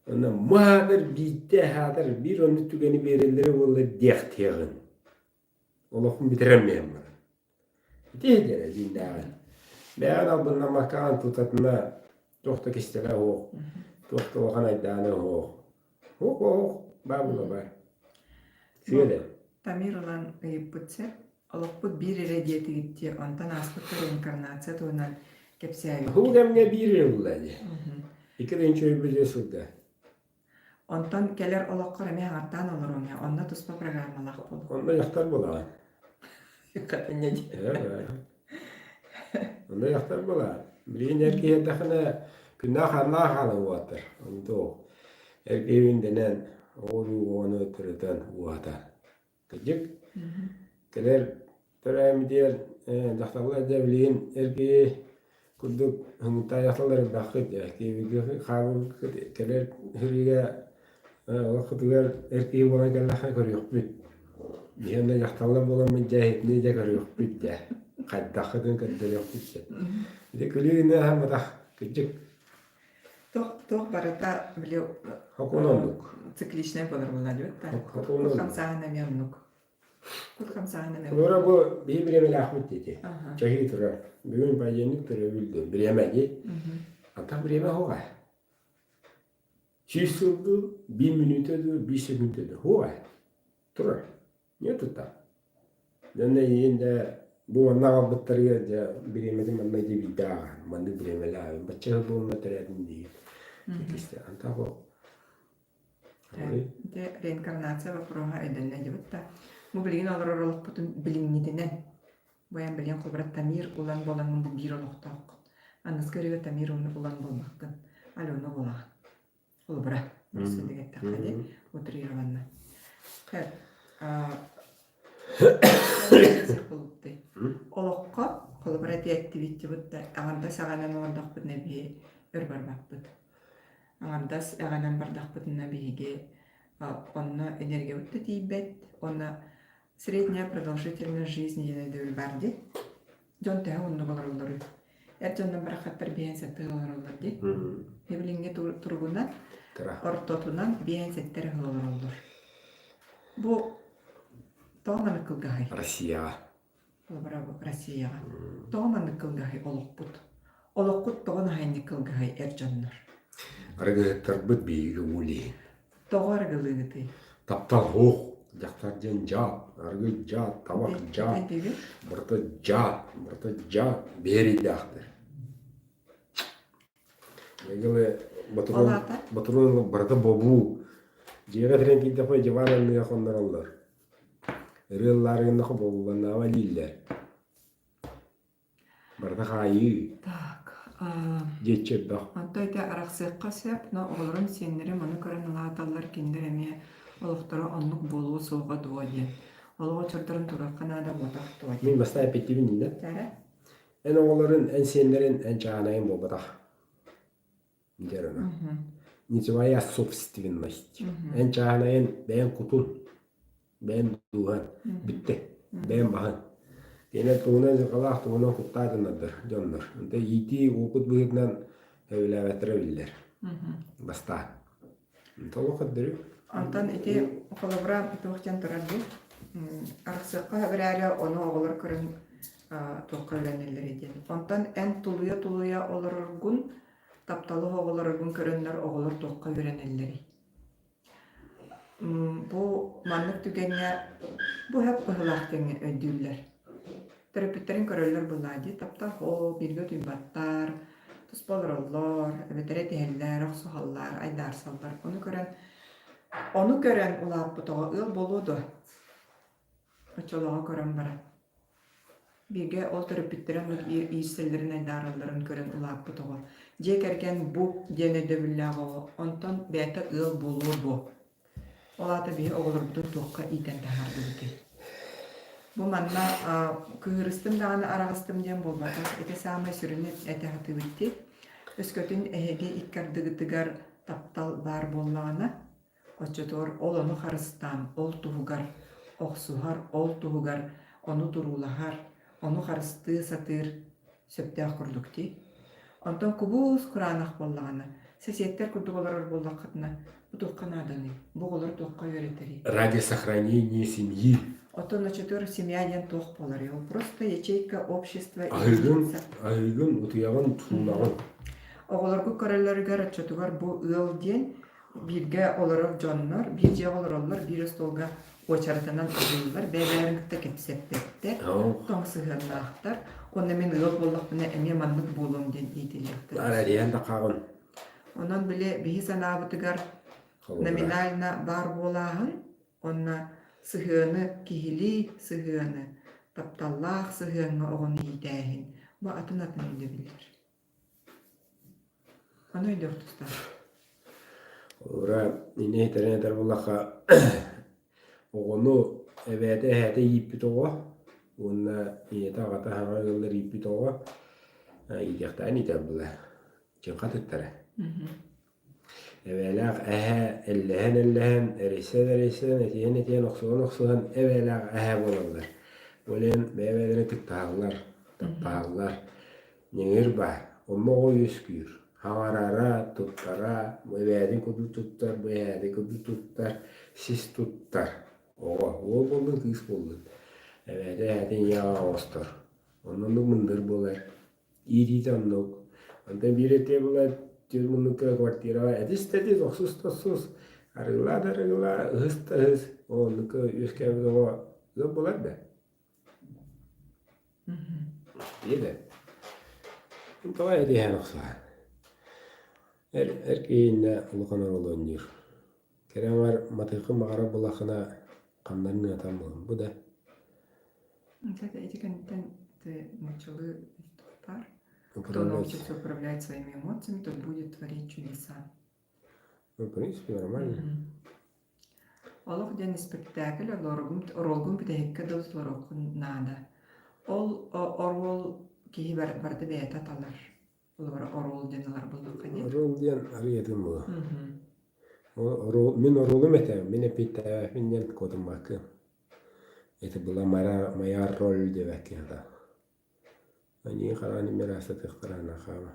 Онно маатар биирдэ аһаатар биир оннук түгэни биэрэллэрэ буолла диэхтиэҕин. Олохпун бүтэрэн биһэн баран. Ити иһдэрэ дьиҥнээҕин. Бэйэҕин албыннаммаккаҕын тутатына туох да кистэлэ суох, туох да улахан айдаана суох. Суох суох, баа була баар. Сүөлэ. Тамир ылан ыйыппыт сэр, олохпут биир эрэ диэтигит дии, онтон ааспыкка реинкарнация туһунан кэпсээбиккит. Бу кэмҥэ биир эрэ буолла дии. 2005 сылга. Онтон кэлэр олоххор эмиэ аҥартаан олоруоҥ ээ, онно туспа программалаах буолуо. Онно дьахтар буолаҕын. Хатынньа дии. Онно дьахтар буолаҕын. Билигин эр киһи эрдэххинэ күннээх хааннаах хаалан уоттар. Онто эр киһибин дэнэн оҕолуу оҕону төрөтөн уоһатар. Кырдьык, кэлэр төрөөммүтүгэр дьахталлар дьэ билигин эр киһи курдук хомуттаах дьахталлар элбэххит киһибитигэр хаалбыккыт кэлэр сырыыга олоххутугар эр киһи буолан кэллэххэ көрүөхпүт. Биһи онно дьахталлар буоламмыт дьэ итини дьэ көрүөхпүт дьэ хайдаххытын көрдөрүөхпүт дьэ. Ити күлүү гына аһамматах кырдьык. Туох туох барыта били Хокун оннук. цикличнай буолар буолла диэбит да. Хокун Кут оннук. хамсааһын эмиэ оннук. Кут хамсааһын эмиэ Холобура бу биһи бириэмэлээхпит диэти. Аха. Чаһыы турар. Бүгүн понедельник төрөбүл диэн бириэмэ дии. Антах бириэмэ суоҕа. Сүүс сыл дуу, биир мүнүүтэ дуу, биир секүндэ дуу суоҕа. Турар. Нету там. Дьонно эйиин дьэ бу манна аҕалбыттарыгар дьэ бириэмэтин манна дьэ биирдэ ааҕан маннык бириэмэлээх бачча сыл буолла төрөөтүм диир. Иккисте антах ол Ити реинкарнация вопроһа өйдөннө диэбит да. Бу билигин олорор олохпутун билиҥҥитинэн бу эн билигин холобура Тамир улан буолаҥҥын бу биир олохтооххун. Аныгыскы өрүгэ Тамир улан буолбаккын. Алена буолаҕын. Холобура, бырсыдык эттэххэ дии, утрированно. Олоххо, холобура этиэттибит да аҥардас аҕанан олордохпутуна биһи өр барбаппыт. Аҥардас аҕанан бардахпытына биһиги онно энергиябыт да тиийбэт, уонна средняя продолжительность жизни диэн өйдөбүл баар дии. Дьон төһө оннук олороллоруй? Эр дьоннор барахаттар биэһэн сэттэ олороллор дии. Билиҥҥи туругунан ортотунан биэһэн сэттэ эрэ олороллор. Бу тоҕо маннык кылгаһый? Россияҕа. Холобура Россияҕа. Тоҕо маннык кылгаһый олохпут? Олоххут тоҕо наһайник кылгаһый эр дьоннор? Арыгыһыттарбыт биһиги уулиһин. Тоҕо арыгылыыгытый? Таптал суох. Дьахтар диэн дьаат, арыгы дьаат, табах дьаат, барыта дьаат, барыта дьаат, биэриилээхтэр. Дылы ботуруон, ботуруон барыта бобуу. Дьиэҕэ кэлэн киирдэххэ диван анныгар хоннороллор. Ырыа ыллаарыгыннахха бобулланнаҕа дииллэр. Барыта хаайыы. Так, Диэччи элбэх. Онто ити арахсыахха сөп, но оҕолорум, сиэннэрим ону көрөн улааталлар, кинилэр эмиэ олохторо оннук буолуо суоҕа дуо диэн. Олох очурдарын туруохха наада буотах дуо диэн. Мин бастаан эппиттибин иннэ. Эрэ? Эн оҕолорун, эн сиэннэрин, эн чааһынайын буолбатах. Диэн ана. не твоя собственность. Эн чааһынайын бэйэҥ кутун, бэйэҥ дууһан бүттэ, бэйэҥ баһын. Кинилэр тугунан дьылҕалаах, тугунан куттаах дьоннордор, дьоннор. Онто иитии уопут быһыытынан сөбүлээбэттэрэ биллэр. Бастаан. Толук көрдөрүү. Онтон ити холобура туох диэн турар дии? Арахсыахха сөп эрээри, ону оҕолор көрөн туохха үөрэнэллэрий диэн. Онтон эн тулуйа-тулуйа олороргун, тапталы оҕолоргун көрөннөр оҕолор туохха үөрэнэллэрий? Бу маннык түгэҥҥэ бу сөп быһыылаах диэҥҥэ өйдүүллэр. Төрөппүттэрин көрөллөр буоллаҕа дии, таптал оо, бииргэ утуйбаттар, туспа олороллор, эбэтэр этиһэллэр, охсуһаллар, айдаарсаллар. Ону көрөн, ону көрөн улааппыт оҕо ыал буолуо дуо? Оччолооҕу көрөн баран. Бииргэ ол төрөппүттэрэ оннук иирсэллэрин, айдааралларын көрөн улааппыт оҕо. Дьиэ кэргэн бу диэн өйдөбүллээх оҕо, онтон бэйэтэ ыал буолуо дуо? Ол аата биһи оҕолорбутун туохха иитэн таһаардыбытый? Бу манна кыыһырыстым даҕаны араҕыстым диэн буолбатах. Ити саамай сүрүнү этэ сатыыбыт дии. Өскөтүн эһиги икки ардыгытыгар таптал баар буоллаҕына, оччотугар ол ону харыстаан, ол туһугар охсуһар, ол туһугар ону туруулаһар, ону харыстыы сатыыр сөптөөх курдук дии. Онтон кубуус кураанах буоллаҕына, сэсиэттэр курдук олорор буоллаххытына, бу туохха нааданый? Бу оҕолору туохха үөрэтэрий? Ради сохранения семьи. Оттон оччотугар семья диэн туох буоларый? Ол просто ячейка общества Аһыыгын, аһыыгын, утуйаҕын, туунаҕын. Оҕолоргут көрөллөрүгэр оччотугар бу ыал диэн бииргэ олорор дьоннор биир дьиэҕэ олороллор, биир остуолга уочаратынан аһыыллар, бэйэ-бэйэлэрин кытта кэпсэппэттэр, тоҥ сыһыаннаахтар. Уонна мин ыал буоллахпына эмиэ маннык буолуом диэн иитиллиэхтэрэ. Арарыйан да хаҕын. Онон били биһи санаабытыгар номинально баар буолааһын уонна сыһыаны киһилии сыһыаны, тапталлаах сыһыаҥҥа оҕону иитээһин бу атын-атын өйдөбүллэр. Ону өйдүөх тустаах. Ура, ини этэрин этэр буоллахха, оҕону эбээтэ эһээтэ ииппит оҕо уонна ийэтэ аҕата хаҥа ыаллар ииппит оҕо иитиэхтээн иитэр буолар. Чыҥха тыттара. Эбээлээх эһээ эллэһэн-эллэһэн, эрийсэн-эрийсэн, этиһэн-этиһэн, охсуһан-охсуһан эбээлээх эһээ буолаллар. Ол иһин бэйэ-бэйэлэрин кыттыһаллар, таптаһаллар. Ньэҥир баар, онно оҕо үөскүүр. Хаҥарара, туттара, эбээтин курдук туттар, бу эһээтин курдук туттар, сис туттар. Оҕо, уол буоллун, кыыс буоллун. Эбээтэ эһээтин ийэ аҕа оҥостор. Онно оннук мындыр буолар. Иитиитэ оннук. Онтон биир этиэ буолар түөрт муннукка квартираҕа этис да этис, охсус да охсус, арыгылаа да арыгылаа, ыһыс да ыһыс. Ол оннукка үөскээбит оҕо ыал буолар да? Диэ Тоҕо этиһэн охсуһан? Эр, эр киһи иннэ улахан оруолу оонньуур. Кэрэ аҥар матыыххын баҕарар буоллаххына, ханнарын ыатан булан бу да. Ити кэнниттэн ты нууччалыы баар. Кто научится управлять своими эмоциями, тот будет творить чудеса. Ну, в принципе, нормально. Олох диэн испэктээкил оруолгун бүтэһиккэ дылы толоруоххун наада. Ол оруол киһи барыта бэйэтэ талар. Холобура, оруол диэн ылар буоллахха дии. Оруол диэн арыйатын буолар. Мин оруолум этэ, мин эппиэттээбэппин диэн куотуммаккын. Это была моя, моя роль диэбэккин хата. Аньыы хараан имэр аастатыахтара хаама.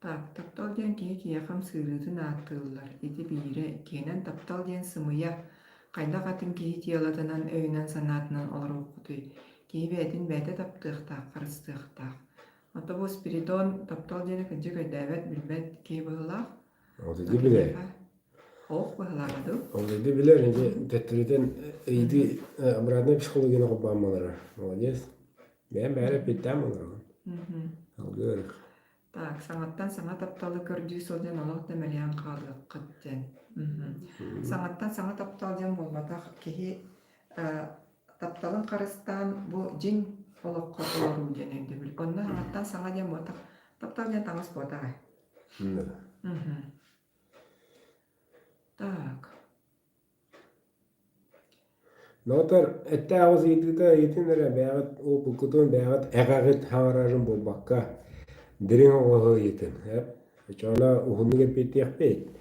Так, таптал диэн киһи киһиэхэ ымсыырыытын ааттыыллар. Ити биирэ, иккиһинэн таптал диэн сымыйа. Хайдах атын киһи дьыалатынан, өйүнэн-санаатынан олоруоххутуй? Киһи бэйэтин бэйэтэ таптыахтаах, харыстыахтаах. Ото бу Спиридон таптал диэни кырдьык өйдөөбөт, билбэт киһи быһыылаах. Вот иди билэр. Ох быһыылааҕа дуу? Вот иди билэр, иди төттөрүтүн иди обратная психологияны холбоон олорор. Молодец. Бэйэм бэйэр эппиттээн олороҕун. Алгыы Так, саҥаттан саҥа тапталы көрдүү сылдьан олох да мэлийэн хаалыаххыт диэн. Саҥаттан саҥа таптал диэн буолбатах киһи тапталын харыстаан бу дьиҥ олоххо олоруу диэн өйдөбүл. Онно саҥаттан саҥа диэн буолбатах, таптал диэн таҥас буолбатах ээ. Так. Нотор эттээх оҕус ыйытыыта ыйытын эрэ бэйэҕит уопуккутун бэйэҕит эҕэҕит хаҥарарын буолбакка дириҥ оҕоһу ыйытын. Оччоҕуна уһуннук эппиэттиэхпит.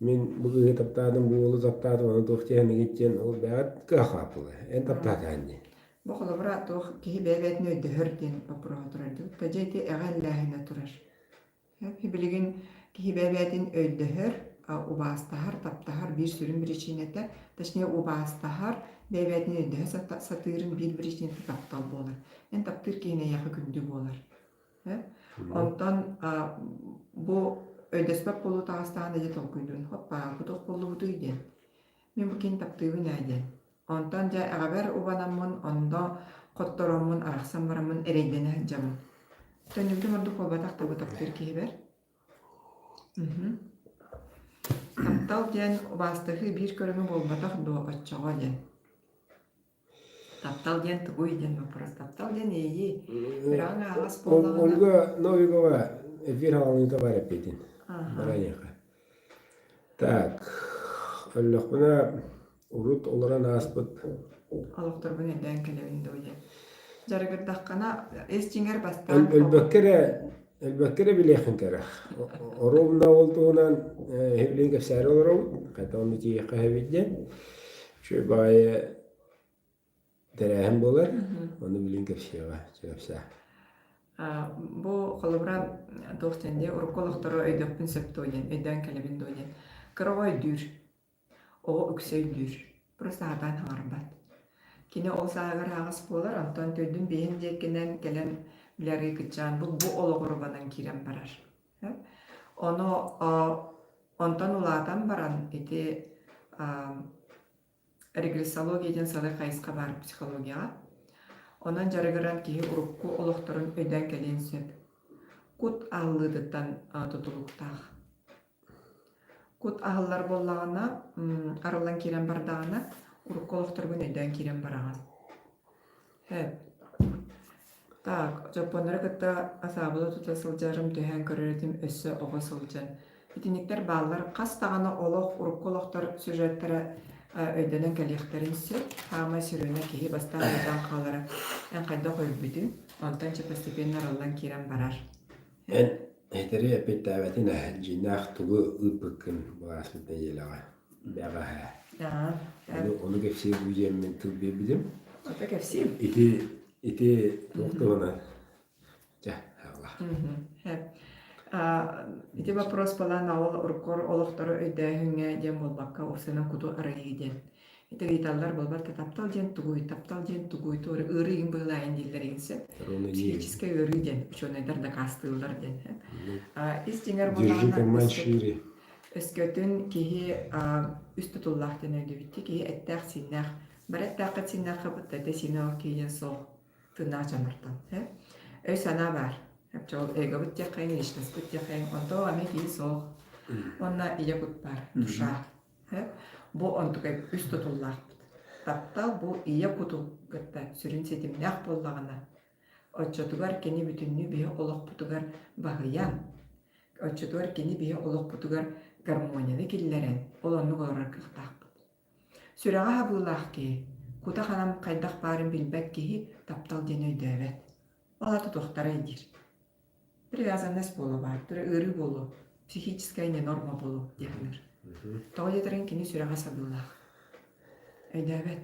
Мин бу кыыһы таптаатым, бу уолу таптаатым, ону туох диэхиниги диэн ол бэйэҕит кыахаат буолар. Эн таптаатаан дии. Бу холобура туох киһи бэйэ-бэйэтин өйдөһөр диэн боппуруоһа турар дии. Дьэ ити эҕэ эллээһинэ турар. Билигин киһи бэйэ-бэйэтин өйдөһөр, убаастаһар, таптаһар биир сүрүн биричиинэтэ, точнее убаастаһар, бэйэ-бэйэтин өйдөһө сатыырын биир биричиинэтэ таптал буолар. Эн таптыыр киһин эйиэхэ күндү буолар. Онтон бу өйдөспөт буолуу таҕыстаҕына дьэ толкуйдуун, хоппаа, бу туох буоллубутуй диэн. Мин бу киһини таптыыбын ээ диэн. Онтон дьэ эҕэбэр убанаммын, онно хоттороммун, арахсан бараммын эрэйдэнэ сылдьабын. Төннүбүтүм ордук буолбатах да бу таптыыр киһибэр. Таптал диэн убаастаһыы биир көрүҥэ буолбатах дуо оччоҕо диэн. Таптал диэн тугуй диэн вопрос. Таптал диэн иэйии. Үрэҕиҥ аһаҕас буоллаҕына... Ольга Новикова эфир хаалыыта бар эппитин. Барайыха. Так, өллөхпүнэ урут олорон ааспыт Олохторбун өйдөөн кэлэбин дуо диэн. Дьарыгырдаххына, ис дьиҥэр бастаан... Өлбөккө эрэ, өлбөккө эрэ билиэххин кэрэх. Оруобуна ол туһунан эһиги кэпсээри олоробут. Хайдах онно тиийиэххэ эһэбит диэн. Үчүгэй баҕайы тэрээһин буолар. Ону билин кэпсиэҕэ, кэпсээ. Бу холобура туох диэн дии, урукку олохтору өйдүөхпүн сөп дуо диэн, өйдөөн кэлэбин дуо диэн. Кыра оҕо өйдүүр, оҕо үксэ өйдүүр, просто сатаан саҥарбат. Кини ол сааһыгар аһаҕас буолар, онтон төрдүн биэһин диэкинэн кэлэн билэргэ кыччаан бу бу олоҕор убанан киирэн барар. Ону онтон улаатан баран ити Регрессология диэн саҥа хайысха баар психологияҕа. Онон дьарыгыран киһи урукку олохторун өйдөөн кэлиэн сөп. Кут аһыллыытыттан тутулуктаах. Кут аһыллар буоллаҕына, арыллан киирэн бардаҕына, урукку олохторгун өйдөөн киирэн бараҕын. Сөп. Так, дьоппуоннары кытта асаабыла тута сылдьарым, түһээн көрөр этим өссө оҕо сылдьан. Итинниктэр бааллар. Хас даҕаны олох, урукку олохтор сюжеттара өйдөнөн кэлиэхтэрин сөп. Саамай сүрүнэ киһи бастаан өйдөөн хаалара эн хайдах өлбүтүн, онтон чэ постепенно арыллан киирэн барар. Эн этэри эппиэттээбэтин ээ, дьиҥнээх тугу ыыппыккын бу ааспыт нэдиэлэҕэ бэҕэһээ. Ону, ону кэпсиир дуу диэммин тыл биэрбитим. Ото кэпсиим. Ити ити туох туһунан чэ хаалла. Ити вопрос балаан ол уруккор олохтору өйдөөһүҥҥэ диэн буолбакка, уопсайынан куту арыйыы диэн. Ити ыйыталлар буолбат да таптал диэн тугуй, таптал диэн тугуй, туора ыарыы иҥ быһылаайын дииллэр иҥ сөп. Психическэй ыарыы диэн учуонайдар дакаастыыллар диэн. Ис дьиҥэр буоллаҕына өскөтүн киһи үс тутуллаах диэн өйдүүбүт киһи эттээх-сииннээх бары эттээх-сииннээх бытта этэ-сиинэ ол киһи диэн суох тыыннаах дьоннортон өй-санаа баар ол эгобут диэххэйин личностьпыт диэххэйин онто эмиэ киһи суох уонна ийэ кут баар душа Бу онтукай үс тутуллаахпыт. Таптал бу ийэ куту кытта сүрүн ситимнээх буоллаҕына, оччотугар кини бүтүннүү биһи олохпутугар баһыйан, оччотугар кини биһи олохпутугар гармонияны киллэрэн, ол оннук олорор кыахтаахпыт. Сүрэҕэ хабыылаах киһи, кута ханан хайдах баарын билбэт киһи таптал диэн өйдөөбөт. Ол аата туохтарай диир. Привязанность буолуо баар, ыарыы буолуо, психическая не норма буолуо диэхинэр. Тоҕо диэтэрин кини сүрэҕэ сабыылаах. Өйдөөбөт.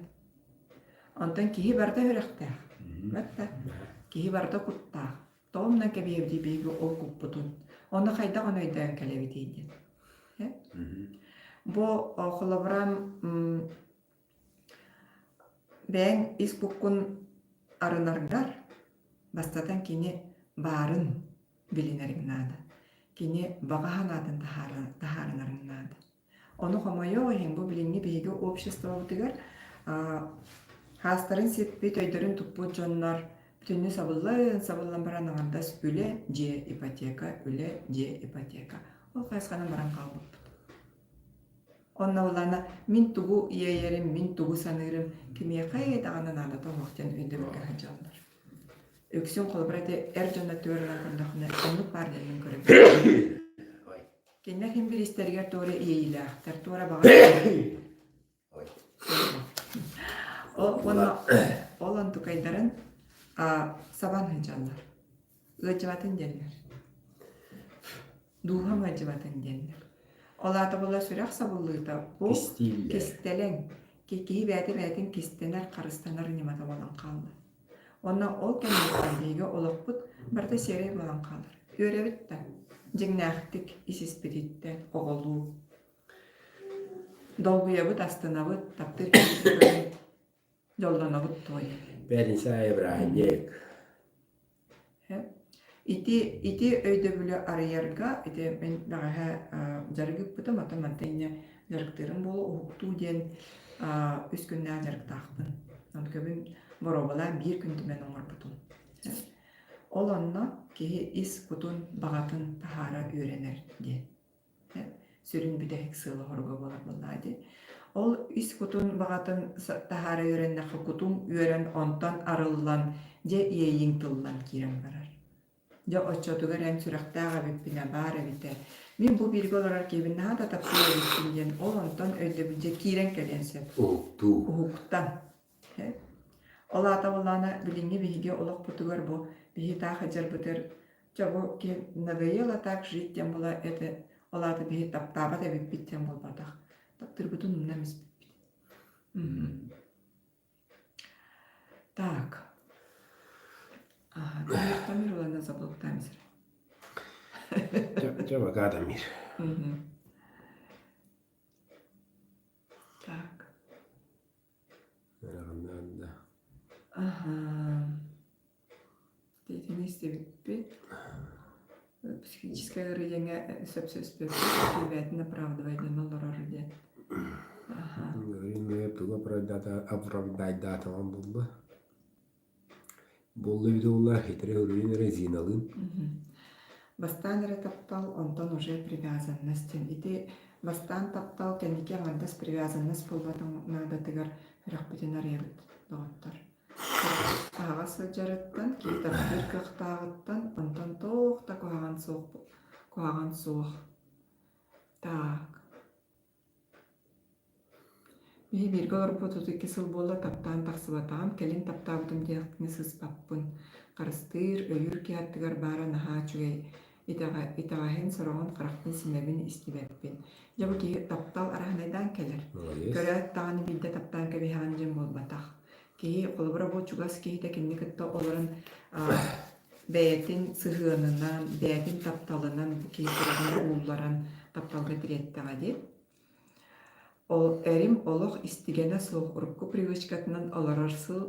Онтон киһи барыта сүрэхтээх. Батта. Киһи барыта куттаах. Тоҕо умнан кэбиһэбитий биһиги ол куппутун? Ону хайдах ону өйдөөн кэлэбитий диэн. Бу холобура Бэйэҥ ис куккун арынаргар бастатан кини баарын билинэриҥ наада. Кини баҕа санаатын таһаарынарыҥ наада. Ону хомойуох иһин бу билиҥҥи биһиги обществобытыгар хаастарын сиппит, өйдөрүн туппут дьоннор бүтүннүү сабыллан сабыллан баран аҥардас үлэ, дьиэ, ипотека, үлэ, дьиэ, ипотека. Ол хайысханан баран хаалбыппыт. Онно ылана мин тугу иэйэрим, мин тугу саныырым кимиэхэ даҕаны наадата суох диэн өйдөбүлгэ сылдьаллар. Үксүн холобура ити эр дьон өттүгэр ылан көрдөххүнэ оннук баар диэн мин көрөбүн. Кинилэр ким биир истэригэр туора иэйиилээхтэр, туора баҕа Ол уонна ол онтукайдарын сабан сылдьаллар. Ыалдьыбатын диэннэр. Дууһам ыалдьыбатын диэннэр. Ол аата була сүрэх сабыллыыта бу Кистииллэр. кистэлэҥ. Киһи бэйэтэ бэйэтин кистэнэр, харыстанар ньымата буолан хаалла. Уонна ол кэнниттэн биһиги олохпут барыта сиэрэй буолан хаалар. Үөрэбит да, дьиҥнээхтик ис-испититтэн оҕолуу. Долгуйабыт, астынабыт, таптыыр киһибитин көрөн дьоллонобут туой. Пятница аайы бырааһынньык. Ити ити өйдөбүлү арыйарга ити мин бэҕэһээ дьарык ыыппытым, оттон мантан инньэ дьарыктыырым буолуо уһуктуу диэн үс күннээх дьарыктаахпын. Онтукабын боруобалаан биир күн түмэн оҥорбутум. Ол онно киһи ис кутун баҕатын таһаара үөрэнэр диэн. Сүрүн бүтэһик сыала соруга буолар буоллаҕа дии. Ол ис кутун баҕатын таһаара үөрэннэххэ кутуҥ үөрэн онтон арыллан дьэ иэйииҥ тыллан киирэн барар. Дьэ оччотугар эн сүрэхтээх эбиппинэ баар эбитэ. Мин бу бииргэ олорор киһибин наһаа да таптыыр эбиппин диэн ол онтон өйдөбүл дьэ киирэн кэлиэн сөп. Уһуктуу. Уһуктан. Ол аата буоллаҕына билиҥҥи биһиги олохпутугар бу биһи таах сылдьарбытыгар Чэ бу надоело так жить диэн була это ол аата биһи таптаабат эбиппит диэн буолбатах. Таптыырбытын умнан испиппит. Так. Ага, Дамир, Дамир улана забыл Дамир. Чэ, пока Дамир. Так. Да. Ага. Итини истибиппит. Психическэй ыарыы диэҥҥэ сөпсөспөппүт, бэйэтин оправдывайдан олорор диэн. Аха. Ыарыыны тугу оправдайдаатаҕым буолла? Буолла эбитэ буолла, хитирэ ыарыын эрэ Зиналыын. Бастаан эрэ таптал, онтон уже привязанность диэн. Ити бастаан таптал кэнники аҥардас привязанность буолбатын наадатыгар сүрэхпитин арыйабыт, доҕоттор. Аһаҕас сылдьарыттан, киһи таптыыр кыахтааҕыттан, онтон туох да куһаҕан суох куһаҕан суох. Так. Биһи бииргэ олорбут 32 сыл буолла таптаан тахсыбатаҕым, кэлин таптаабытым диэхпинэ сыыспаппын. Харыстыыр, өйүүр киһи аттыгар баара наһаа үчүгэй. Итэҕэ, итэҕэһин сороҕун харахпын симэбин, истибэппин. Дьэ бу киһи таптал араһынайдаан кэлэр. Молодец. Көрөөт даҕаны биирдэ таптаан кэбиһэҕин диэн буолбатах. Киһи холобура бу чугас киһитэ кинини кытта олорон бэйэтин сыһыанынан, бэйэтин тапталынан бу киһи сүрэҕин уулларан тапталга тириэттэҕэ дии. Ол эрим олох истигэнэ суох урукку привычкатынан олорор сыл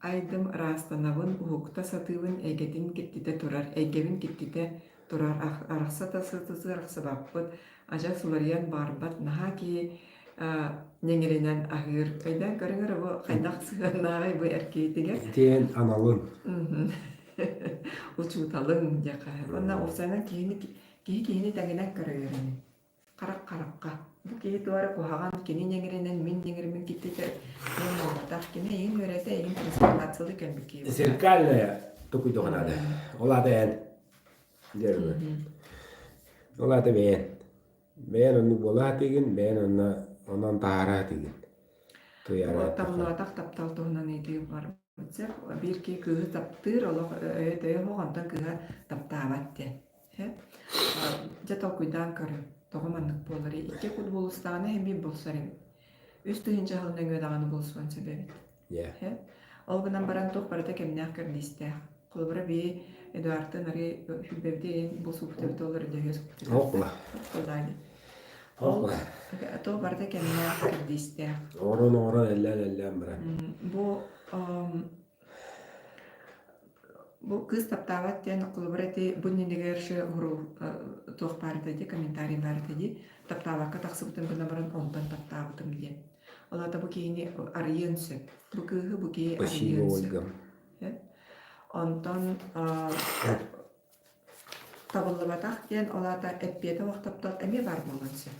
айдым ыраастанабын, уһукта сатыыбын, эйгэтин киттитэ турар, эйгэбин киттитэ турар, арахса да сытыы арахсыбаппыт, адьас уларыйан барбат, наһаа киһи ньэҥиринэн аһыыр. Өйдөөн көрүҥ эрэ бу хайдах сыһыаннааҕый бу эр киһитигэр. Итиэн аналын. Учууталыҥ диэххэ. Уонна уопсайынан киһини киһи киһини тэҥинэн көрө үөрэнин. Харах харахха. Бу киһи туох эрэ куһаҕан, кини ньэҥиринэн, мин ньэҥириммин киттитэ диэн буолбатах. Кини эйигин үөрэтэ, эйигин трансформациялыы кэлбит киһи буолар. Зеркальная токуйдуоҕа наада. Ол аата эн. Ол аата бэйэн. Бэйэн оннук буола сатыыгын, бэйэн онно онон таһаара сатыыгын. Туйаара Табыллыбатах таптал туһунан ыйытыы бар. Биир киһи кыыһы таптыыр, олох өйө-төйө суох, онтон кыыһа таптаабат диэн. Дьэ толкуйдаан көрүҥ, тоҕо маннык буоларый? Икки кут булустаҕына иһин биир булсар эбит. 3000 сыл нөҥүө даҕаны булсуон сөп эбит. Ол гынан баран туох барыта кэмнээх кэрдиистээх. Холобура бии Эдуардтан арыы сүүрбэбитэ иһин булсубут эбит ол өрдөһүө суппут Оһ Ол туох барыта кэмнээх кэрдиистээх. Оҥорон оҥорон эллээн эллээн баран. Бу бу кыыс таптаабат диэн холобура ити бу иннинигэр туох баар этэ дии комментарий баар этэ дии таптаабакка тахсыбытым гына баран онтон таптаабытым диэн. Ол аата бу киһини арыйыан сөп. Бу кыыһы бу киһи Спасибо, арыйыан сөп. Ольга. Онтон табыллыбатах диэн ол аата эппиэтэ олох таптал эмиэ баар буолуон сөп.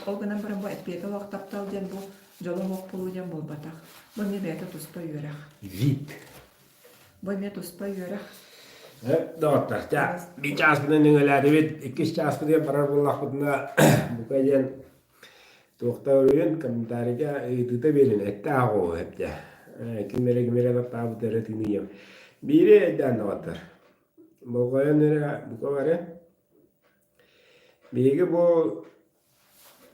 Ол гынан баран бу эппиэтэ олох таптал диэн бу дьоло суох буолуу диэн буолбатах. Бу эмиэ бэйэтэ туспа үөрэх. Вид. Бу эмиэ туспа үөрэх. Доҕоттор, ча, биир чааспытын нөҥөлөөтүбүт, иккис чааспытыгар барар буоллахпытына, бука диэн Туохта өрүөн комментарийга ыйытыыта биэрин этте ааҕуо эптэ. Ким эрэ ким эрэ таптаабыт эрэ тыыныйым. Биири өйдөөн доҕоттор. Болҕойон эрэ бука бары. Биһиги бу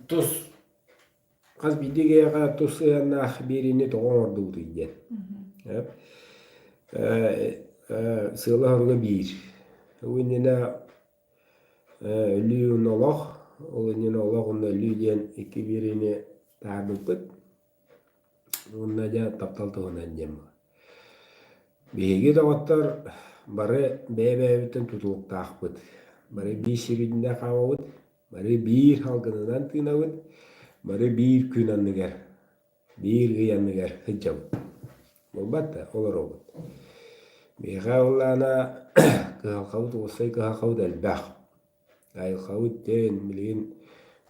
тус хас биирдии киһиэхэ тус сыһыаннаах биэриини тоҕо оҥордубутуй диэн. Сыала-соруга биир. Ол иннинэ өлүү уонна олох, ол иннинэ олох уонна өлүү диэн икки биэриини таһаарбыппыт. Уонна дьэ таптал туһунан диэн буолар. Биһиги доҕоттор бары бэйэ-бэйэбиттэн тутулуктаахпыт. Бары биир сириннэ хаамабыт, бары биир салгынынан тыынабыт, бары биир күн анныгар, биир ый анныгар сылдьабыт. Буолбат да, олоробут. Биһиэхэ уоллаана кыһалҕабыт, уопсай кыһалҕабыт элбэх. Айылҕабыт диэн билигин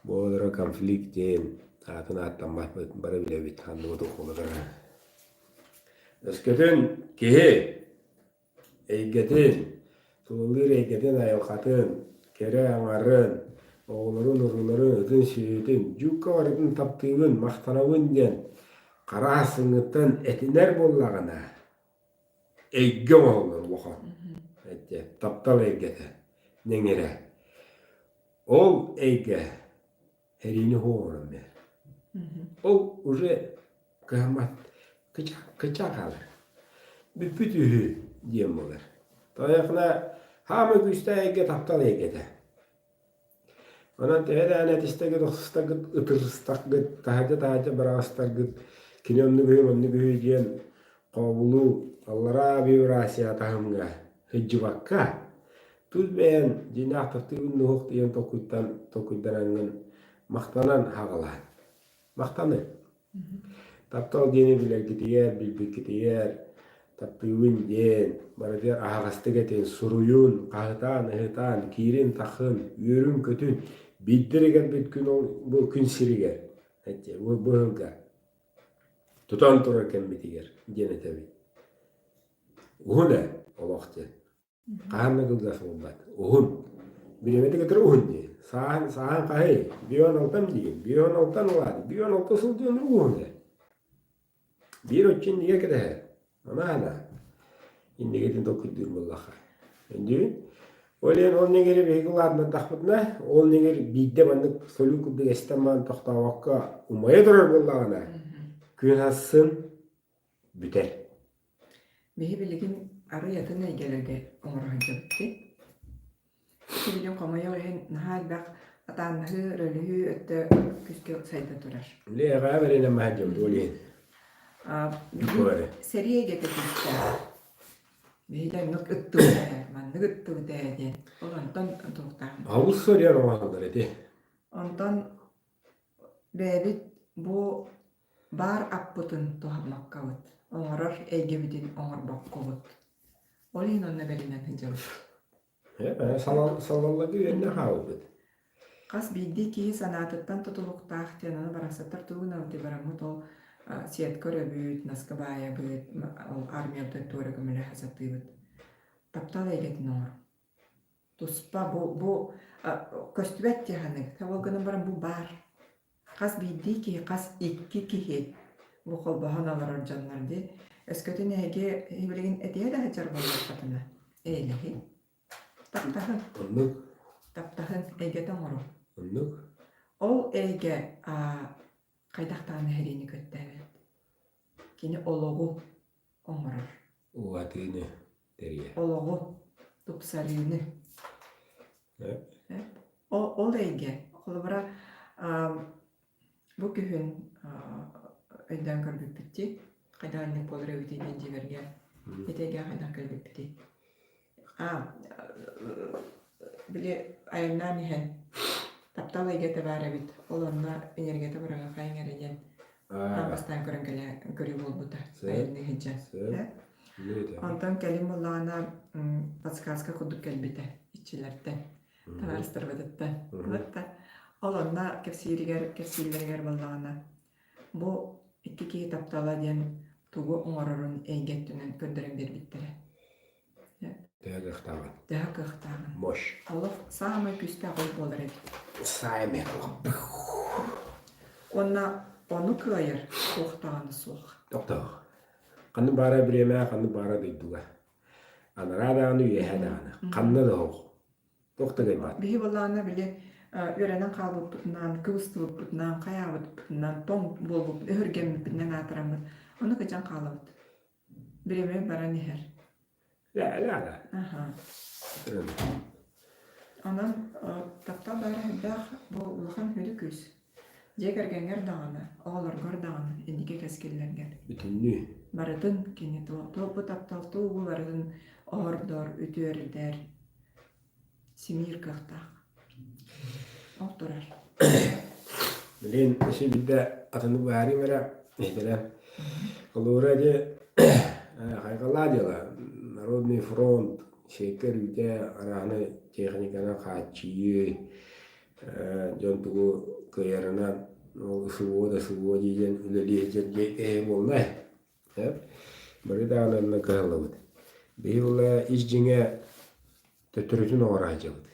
буолара конфликт диэн аатын ааттаммаппыт бары билэбит ханныгы туохулара. Өскөтүн киһи эйгэтин, тулалыыр эйгэтин айылҕатын, кэрэ аҥарын, оҕолорун, урууларын, ытын-сүөһүтүн, дьуукка барытын таптыыбын, махтанабын диэн хара сыҥыттан этинэр буоллаҕына, эйгэ оҥоһуллар улахан таптал эйгэтэ нэҥирэ ол эйгэ эриини оҥорон биэрэр ол уже кыһаммат кыччаан хаалар бүппүт үһү диэн буолар тоойохуна хаамай күүстээх эйгэ таптал эйгэтэ Онон төһө даҕаны этистэргит, охсустаргыт, ытырыстаргыт, таһырдьа-таһырдьа быраҕыстаргыт, кини оннук үһү, маннык үһү диэн хообулуу аллараа Евразия таһымҥа сылдьыбакка, тус бэйэн дьиҥнээх таптыыбын нуһук диэн толкуйтан толкуйданаҥҥын махтанан хаҕалаан. Махтаныы. Таптал диэни билэргитигэр, билбиккитигэр таптыыбын диэн барытыгар аһаҕастык этин, суруйун, хаһытаан, ыһытаан, киирин-тахын, үөрүн-көтүн биирдэ эрэ кэлбит күн ол бу күн сиригэр бу быһылга тутан турар кэммитигэр диэн этэбит. Уһун ээ олох диэн. Хаһан да кылгас буолбат. Уһун. Бириэмэтэ кытары уһун дии. Сааһын, сааһын хаһый? Бион алтан диигин. Бион алтан улаат. Бион алта сылдьан уһун ээ. Биир оччо иннигэ кэтэһэр. Анаана. Иннигитин толкуйдуур буоллахха. Өйдүүбүн? Ол иһин ол ньиҥири биһиги улаатыннардахпытына, ол ньиҥир биирдэ маннык солуу курдук эстэн баран тохтообокко умайа турар буоллаҕына, күн ахсын бүтэр. Биһи билигин арый атын эйгэлэргэ оҥоро сылдьабыт дии. Билигин хомойуох иһин наһаа элбэх атааннаһыы, өрөлүһүү өттө күүскэ сайда турар. Леҕа бэринэ маһадьабыт ол иһин. Биһи сэрии эйгэтэ күүстээх. Биһиги оннук ыттыбыт ээ, маннык ыттыбыт ээ диэн. Ол онтон туохтаах. Алыс сорьяр оҥоһуллар ити. Онтон Бэйэбит бу баар аппытын туһаммаккабыт, оҥорор эйгэбитин оҥорбоккобут. Ол иһин онно бэринэн сылдьабыт. Салалларга үөрэнэ хаалбыт. Хас биирдии киһи санаатыттан тутулуктаах диэн ону барахсаттар тугу гынабытый бараммыт ол сетка өрөбүт, наска баайабыт, ол армиябытын туора көмөлөһө сатыыбыт. Таптал эйгэтин оҥор. Туспа бу бу көстүбэт дии Ол гынан баран бу баар. Хас биирдии киһи, хас икки киһи бу холбоһон олорор дьоннор дии. Өскөтүн эһиги билигин этиһэ да сылдьар буоллаххытына, эйэлэһин, таптаһын. Оннук. Таптаһын, эйгэтэ оҥорун. Оннук. Ол эйгэ хайдах даҕаны эһэриини көттөөбөт. Кини олоҕу оҥорор. Уһатыыны тэрийэр. Олоҕу тупсарыыны. Ол, ол эйгэ. Холобура, бу күһүн өйдөөн көрбүппүт дии. Хайдах инник буолар эбитий диэн дьиэлэргэ ити эйгэҕэ хайдах кэлбиппитий. А, били айаннаан иһэн таптал эйгэтэ баар эбит. Ол онно энергията быраҕыахха иҥэрэ диэн аан бастаан көрөн кэлэ көрүү буолбута. Айанныы сылдьан. Онтон кэлин буоллаҕына подсказка курдук кэлбитэ иччилэртэн, табаарыстарбытыттан. Вот ол онно кэпсииригэр, кэпсииллэригэр буоллаҕына бу икки киһи таптала диэн тугу оҥорорун эйгэ өттүнэн көрдөрөн биэрбиттэрэ. Төһө кыахтааҕын. Төһө кыахтааҕын. Мощь. Олох саамай күүстээх ол буолар эбит. Саамай Уонна ону кыайар туох даҕаны суох. Тохтоох. Ханнык баара бириэмэ, ханнык баара дойдуга. Анараа даҕаны, үөһээ даҕаны. Ханна да оһох. Туох да кыайбат. Биһи былаана били үөрэнэн хаалбыппытынан, кыбыстыбыппытынан, хайаабыппытынан, тоҥ буолбуппут, өһүргэммиппитинэн аатыраммыт, ону кыдьан хаалабыт. Бириэмэ баран иһэр. Ла-ла-ла. Аха. Онон таптал баара элбэх бу улахан сүдү күүс. Дьиэ кэргэҥҥэр даҕаны, оҕолоргор даҕаны, инники кэскиллэргэр. Бүтүннүү. Барытын кини туох бу таптал тугу барытын оһордор, үтүөрдэр, симиир кыахтаах. Ол турар. Билин өссө биирдэ атыны быһаарыым эрэ иһитэрэ. Холобура ити хайҕалаа дьыала Народный фронт сиэккэ өрүүтэ арааны техниканан хааччыйыы дьон тугу кыайарынан ол СВО да СВО диэн үлэлии сылдьар киһи буолла. Бары даҕаны онно кыһаллабыт. Биһи була ис дьиҥэ төттөрүтүн оҥоро сылдьабыт.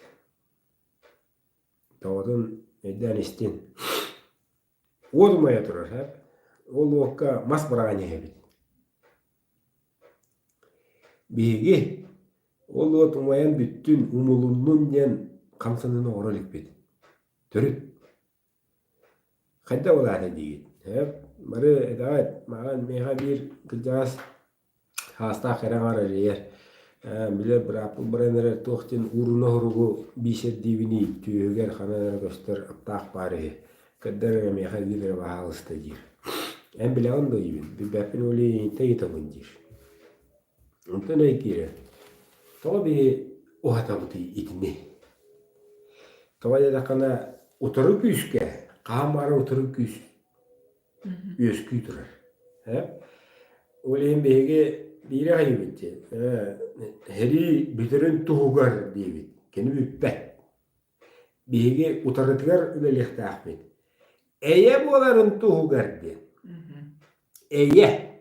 Тоҕотун өйдөөн истин. Уот умайа турар, һэ? Ол уокка мас быраҕан иһэбит. Биһиги ол уот умайан бүттүн, умулуннун диэн хамсаныыны оҥоро иликпит. Төрүт. Хайдах ол аата диигит? Һэ? Бары этэҕит, маған миэхэ биир кырдьаҕас Хаастаах кэрэ аҥаар эрийэр, ээ, били бырааппыт баран эрэр туох диэн ууруна-уһуругу биисэрдиибиний, түөһүгэр ханан эрэ көстөр аптаах баар үһү, көрдөр эрэ миэхэ биир эрэ баһаалыста диир. Эн билэҕин дуо диибин, билбэппин ол иһиттэн ыйытабын диир. Онтон өй киирэр, тоҕо биһи уһатабытый итини? Тоҕо диэтэххинэ утары күүскэ, хаһан баҕарар утары күүс үөскүү турар. Э? Ол иһин биһиги биири аһыйбыт диэн, сэрии бүтэрин туһугар диэбит. Кини бүппэт. Биһиги утарытыгар үлэлиэхтээхпит. Эйэ буоларын туһугар диэн. Эйэ.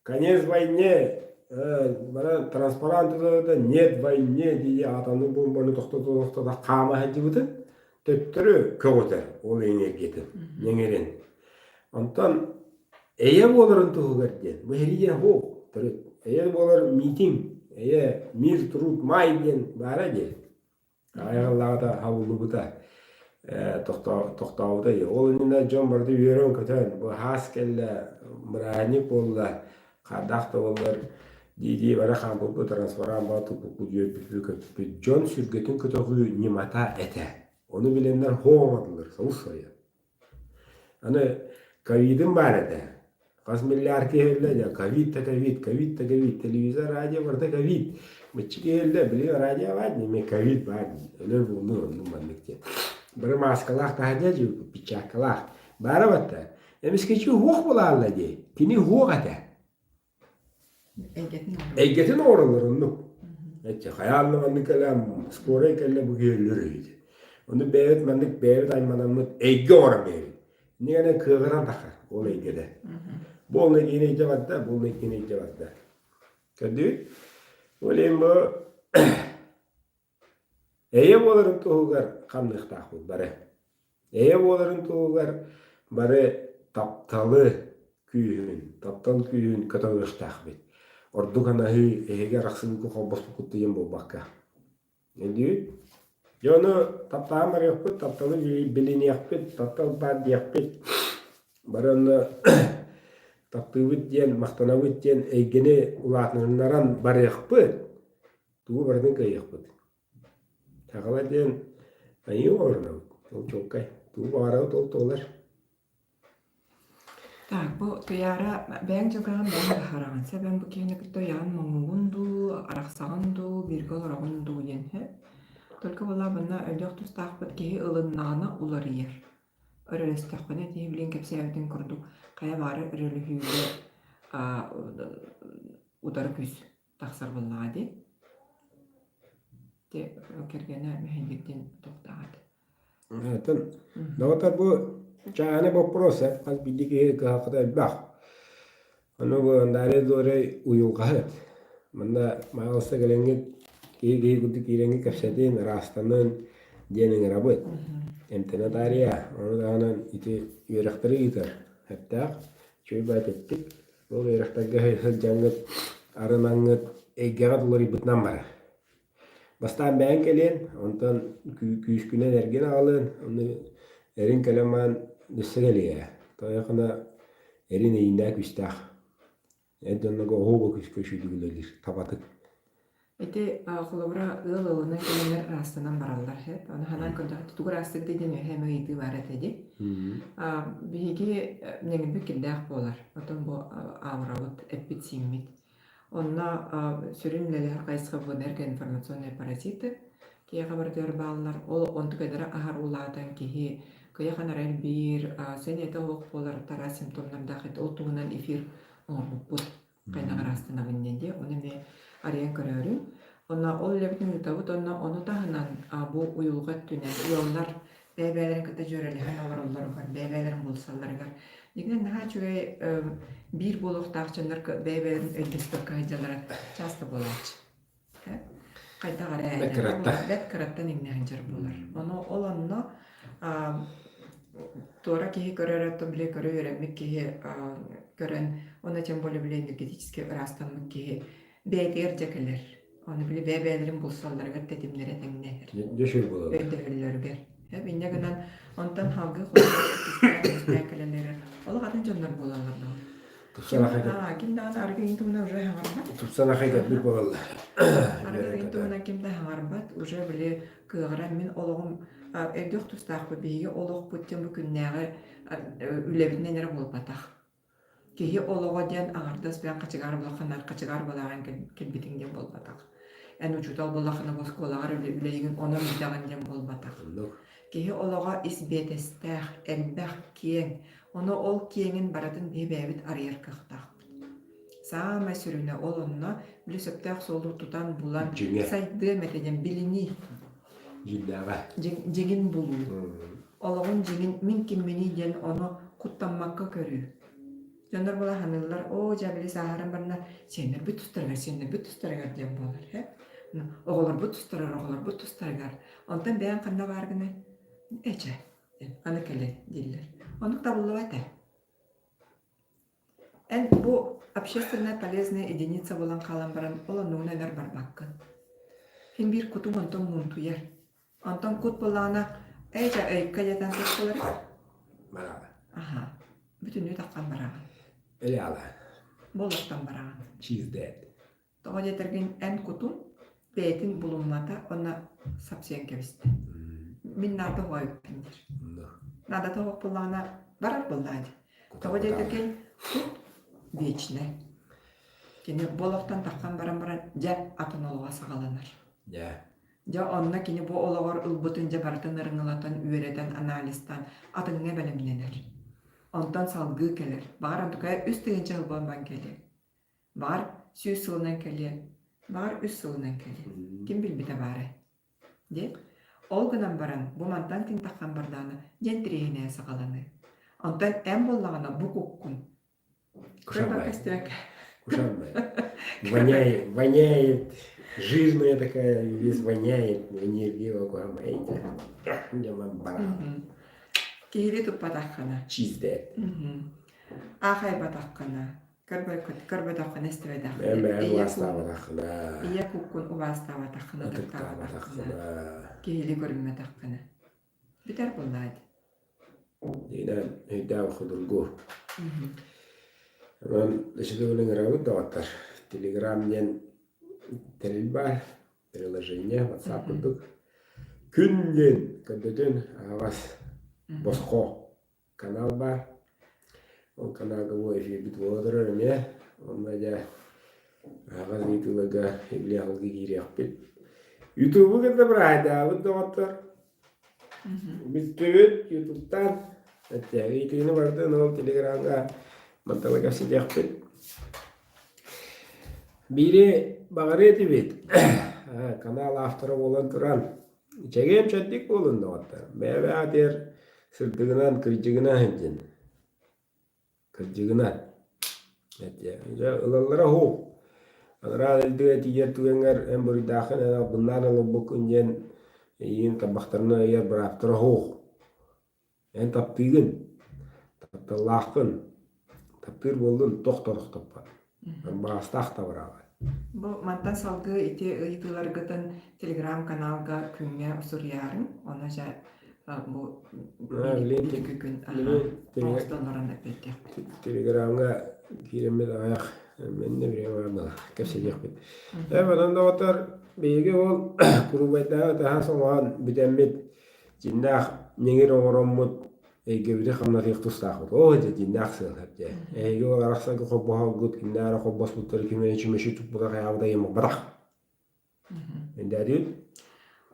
Конец войне, бара транспарант тутата нет войне дии атомный бомбаны тохтото-тохтото хаама сылдьыбытын төттөрү көҕүтэр ол энергиятын, ньэҥирин. Онтон эйэ буоларын туһугар диэн, бу сэрии суох төрүт. Эйэ буолар митинг, эйэ мир, труд, май диэн баара диэн. Айыллаҕата хабыллыбыта, тохтообута. Ол иннинэ дьон барыта үөрэн-көтөн, бу хаас кэллэ, бырааһынньык буолла, хардаах да буоллар дии-дии бары хаампыппыт, транспарант баа туппуппут, үөрбүппүт-көппүппүт. Дьон сүргэтин көтөҕүү ньымата этэ. Ону билэннэр хооматылар, сабыс-соруйан. Аны ковидым баар этэ. Хас миллиард киһи өллө дьэ ковид да ковид, ковид да ковид, телевизор, радио барыта ковид. Мыччы киһи өллө, билигин радио баар дии, эмиэ ковид баар дии. Өлөр буоллун оннук маннык диэн. Бары мааскалаах таһырдьа дьиэбит, перчаткалаах. Баара батта. Эмискэчи уһуох буолаалла дии. Кини уһуох этэ. Эйгэтин оҥороллор. Эйгэтин оҥороллор оннук. Эчэ хайаан да маннык кэлэн скорай кэллэ бу киһи өлөр үһү. Ону бэйэбит маннык бэйэбит айманаммыт эйгэ оҥорон бэйэбит. Иннигэнэ кыаҕыран тахар ол эйгэтэ. Бу ол киһини илдьэ барда, бу ол киһини илдьэ барда. Көрдүгүт? Ол иһин бу Эйэ буоларын туһугар хамныахтаахпыт бары. Эйэ буоларын туһугар бары тапталы күүһүн, таптал күүһүн көтөҕүөхтээхпит. Ордук анаһыы эһиги арахсыбыкка холбоспуккут диэн буолбакка. Өйдүүр? Дьэ ону таптаан барыахпыт, тапталы билиниэхпит, таптал баар диэхпит. Бары онно таптыыбыт диэн, махтанабыт диэн эйгэни улаатыннаран барыахпыт. Тугу барытын кыайыахпыт. Сахалар диэн айыы оҥорунабыт, ол чуолкай. Тугу баҕарабыт, ол туолар. Так, бу Туйаара бэйэҥ дьылҕаҕын бэйэҥ быһаараҕын. Сөп эн бу киһини кытта уйаҕын моҥуугун дуу, арахсаҕын дуу, бииргэ олороҕун дуу диэн сөп. Только буоллаҕына өйдүөх тустаахпыт киһи ылыннаҕына уларыйар. Өрөлөстөххүнэ киһи билигин кэпсээбитин курдук хайа баҕарар өрөлөһүүгэ утары күүс тахсар буоллаҕа дии. Ити кэргэнэ мэһэйдииртэн туохтаах этэ. Оттон доҕоттор бу чааһынай боппуруос хас биирдии киһи кыһалҕата элбэх. Ону бу Дарья Дорей уйулҕаһыт. Манна маҕалыста кэлэҥҥит киһи киһи курдук киирэҥҥит кэпсэтин, ыраастанын диэн ыҥырабыт. Эмтэнэ таарыйа, ону таһынан ити үөрэхтэри ыытар сөптөөх, үчүгэй баҕайы тэттик. Ол үөрэхтэргэ сылдьаҥҥыт, арынаҥҥыт эйгэҕит уларыйбытынан барар. Бастаан бэйэҥ кэлиэн, онтон күүскүнэн эргин аҕалыан, ону эрин кэлэн баран өссө кэлиэ. Тоҕо эрин эйииннээх күүстээх. Эр дьоннорго оһуоба күүскэ үчүгэй үлэлиир, табатык. Ити холобура ыал ыалынан кэлэннэр ыраастанан бараллар сөп. Ону ханаан көрдөххө тугу ыраастыгыт диэн үөһэ эмэ ыйытыы баар этэ дии. Биһиги ньэҥирбит кирдээх буолар. Оттон бу аурабыт, эппит-сииммит. Онно сүрүн үлэлэһэр хайысха бу энергоинформационные паразиты киһиэхэ барытыгар бааллар. Ол онтукайдара аһар улаатан киһи кыйа-ханара элбиир, сэниэтэ суох буолар араас симптомнардаах ити. Ол туһунан эфир оҥорбуппут. Хайдах ыраастанабын диэн дии. Ону эмиэ арыйан көрөөрүҥ. Онно ол үлэбитин ыытабыт уонна ону таһынан бу уйулҕа өттүнэн ыаллар бэйэ-бэйэлэрин кытта дьүөрэлэһэн олороллоругар, бэйэ-бэйэлэрин булсалларыгар. Дьиҥинэн наһаа үчүгэй биир буолуохтаах дьоннор бэйэ-бэйэлэрин өйдөспөккө сылдьаллара часто буолааччы. Хайдах эрэ Бэрт кыраттан. бэрт кыраттан иҥнэ сылдьар буолар. Ону ол онно туора киһи көрөр, оттон били көрө үөрэммит киһи көрөн, уонна тем более били энергетически ыраастаммыт киһи бэйэтигэр дьэ кэлэр. Ону били бэйэ-бэйэлэрин булсалларыгар тэтимнэрэ тэҥнэһэр. Дьэ сүр буолаллар. Өйдөһөллөрүгэр. Инньэ гынан онтон салгыы холбоон кэлэллэрэ олох атын дьоннор буолаллар дуо? Тупсан ахай Ким даҕаны арыгы иһин туһунан уже хаҥарбат. Тупсан ахай кэлбит буолаллар. Арыгы иһин туһунан ким да хаҥарбат. Уже били кыаҕыран мин олоҕум өйдүөх тустаахпыт биһиги олохпут диэн бу күннээҕи үлэбитинэн эрэ буолбатах. Киһи олоҕо диэн аҥардас бэйэҥ хачыгаар буоллаххына хачыгаар буолаҕын кэлбитиҥ диэн буолбатах. Эн учуутал буоллаххына бу оскуолаҕар үлэлиигин онон бүтэҕин диэн буолбатах. Киһи олоҕо ис биэтэстээх, элбэх, киэҥ. Ону ол киэҥин барытын биһи бэйэбит арыйар кыахтаахпыт. Саамай сүрүнэ ол онно били сөптөөх суолу тутан булан Дьиҥэ. сайдыам этэ диэн билинии. Дьиҥнээҕэ. Дьиҥин булуу. Олоҕун дьиҥин мин кимминий диэн ону куттаммакка көрүү. Дьоннор була саныыллар, оо дьэ били сааһыран барна сиэннэрбит тустарыгар, сиэннэрбит тустарыгар диэн буолар ээ. Оҕолорбут тустарыгар, оҕолорбут тустарыгар. Онтон бэйэҥ ханна бааргыный? Эчэ, аны кэлин дииллэр. Оннук табыллыбат ээ. Эн бу общественная полезная единица буолан хаалан баран ол оннугунан өр барбаккын. Син биир кутуҥ онтон муунтуйар. Онтон кут буоллаҕына, эйдэ өйкө диэтэн туттулар. Бараҕа. Аха. Бүтүннүү таххан бараҕын. Эляла. Буолуохтан бараҕын. She's dead. Тоҕо диэтэргин эн кутун бэйэтин булуммата уонна сапсыйан кэбистэ. Мин наада оҕойуппун диир. Наадата суох буоллаҕына барар буоллаҕа дии. Тоҕо диэтэргин кут вечнай. Кини бу олохтон таххан баран баран дьэ атын олоҕо саҕаланар. Дьэ. Дьэ онно кини бу олоҕор ылбытын дьэ барытын ырыҥалатан, үөрэтэн, анализтаан атыҥҥа бэлэмнэнэр. Онтон салгыы кэлэр. Баҕар онтукайа 3000 сыл буолан баран кэлиэ. Баҕар 100 сылынан кэлиэ, баҕар үс сылынан кэлиэ. Ким билбитэ баарай? Диэн. Ол гынан баран бу мантан ким таххан бардаҕына диэн тириэһинэйэ саҕаланыы. Онтон эн буоллаҕына бу куккун Кушанбай. Кушанбай. Воняет, воняет, жирная такая, весь воняет, энергия куһамай. Дьаман Киһили туппатаххына. Cheese dead. Аахайбатаххына, көрбөтөххүнэ, истибэтэххинэ, убаастаабатаххына, ийэ куккун убаастаабатаххына, ытыктаабатаххына, киһили көрүммэтэххинэ. Бүтэр буоллаа дии. Дьиҥинэн өйдөөх судургу. Онон өссө төгүл ыҥырабыт доҕоттор. Телеграм диэн тэрил баар, приложение, WhatsApp курдук. Күн диэн көрдөтүн аһаҕас босхо канал баар. Ол каналга бу эфирбит буола турар эмиэ. Онно дьэ аһаҕас ыйытыыларга илии-аҕалгы киириэхпит. Ютубу кытта быраайдаабыт доҕоттор. Бүттүбүт Ютубтан. Ыйытыыны барытын ол Телеграмҥа мантала кэпсэтиэхпит. Биири баҕарыа этибит. Канал автора буолан туран чэгиэн-чэбдик буолун доҕоттор. Бэйэ-бэйэҕитигэр сырдыгынан, кырдьыгынан сылдьын. Кырдьыгынан. Дьэ, ылаллара уһу. Анараа дойдуга тиийэр түгэҥҥэр эн буруйдааххын эн албыннаан олорбуккун диэн эйигин тарбахтарынан ыйар бырааптара уһу. Эн таптыыгын, тапталлааххын, таптыыр буоллун туох да тохтоппот. Арбаҕастаах да быраабат. Бу мантан салгыы ити ыйытыыларгытын телеграм-каналга күҥҥэ суруйаарыҥ. Ону дьэ бу биир күн оҥостон олорон эппиэттиэхпит. Телеграмҥа киирэммит аҕыйах мэннэ бириэмэ кэпсэтиэхпит. Ээ онон доҕоттор биһиги ол куруубайдааҕы таһаас оҥоһон бүтэммит дьиннээх ньиҥир оҥороммут эйгэбитин хамнатыах тустаахпыт. Оо, дьэ, дьиннээх сыал дьэ. Эһиги ол арахсарга холбоһоргут, кимнээх эрэ холбоспуттары ким эрэ чүмэчи туппута хайаабыта ыйымматах. Эндээдиит?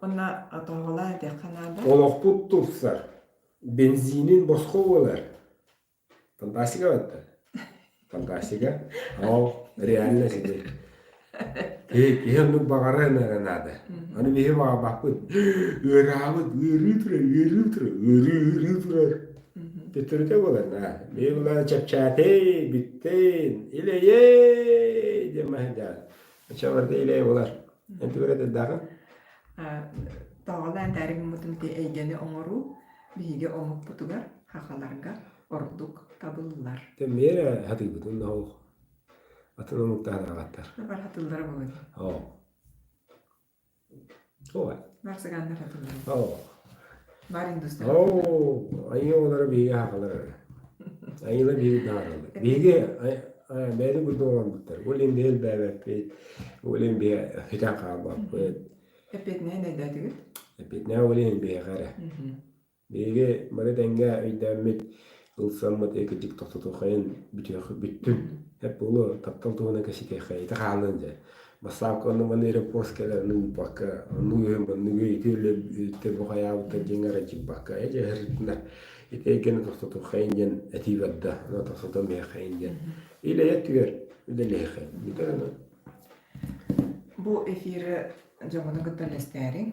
Уонна тоһоҕолоон этиэххэ наада. Олохпут тупсар. Бензинин босхо буолар. Фантастика батта. Фантастика. Ол реально сидит. Киһи киһи оннук баҕарыан эрэ наада. Аны биһи баҕарбаппыт. Ыараабыт, ыарыы турар, ыарыы турар, ыарыы ыарыы турар. Төттөрүтэ буолар наа. Биһи була чэпчээтей, бүттейн, илэйей диэн маһыйдаан. Оччолорго илэй буолар. Эн тугу эрэ этэрдээхин? Тоҕолоон этээри гыммытым ити эйгэни оҥоруу биһиги омукпутугар, хахаларга ордук табыллар. Миэрэ хатыыбытын да ол атын омуктаах аҕаттар. Бар хатыллара буолуо. Оо. Ой. Бар сыгааннар хатыллара. Оо. Бар индустар. Оо, айыы оҕолоро биһиги хахалар эрэ. Айыылар биһиги таһаараллар. Биһиги бэйэни курдук оҥорбуттар. Ол иһин биһи элбээбэппит, ол иһин биһи сүтэн хаалбаппыт. Эппиэтинэһин өйдөөтүгүт? Эппиэтинэһэ ол иһин биһиэхэ эрэ. Биһиги бары тэҥҥэ өйдөөммүт, ылсаммыт кырдьык тохтотуоххайын бүтүөх бүттүн. Эп буолуо, таптал туһунан кэпсэтиэххэ, ити хаалыан дьэ. Бассаапка онно манна репост кэлэр, ону ыыппакка, оннук үһү, маннык үһү, ити өлө бу хайаабыттар диэҥҥэ аралдьыйбакка, ээ дьэ ыһырытынар. Ити эйгэни тохтотуоххайын диэн этии барда, ону тохтотон биһиэххэйин диэн. Илэйэ өттүгэр үлэлиэххэйин. Бүтэр ону. Бу эфиры дьоҥҥутун кытта үллэстээриҥ.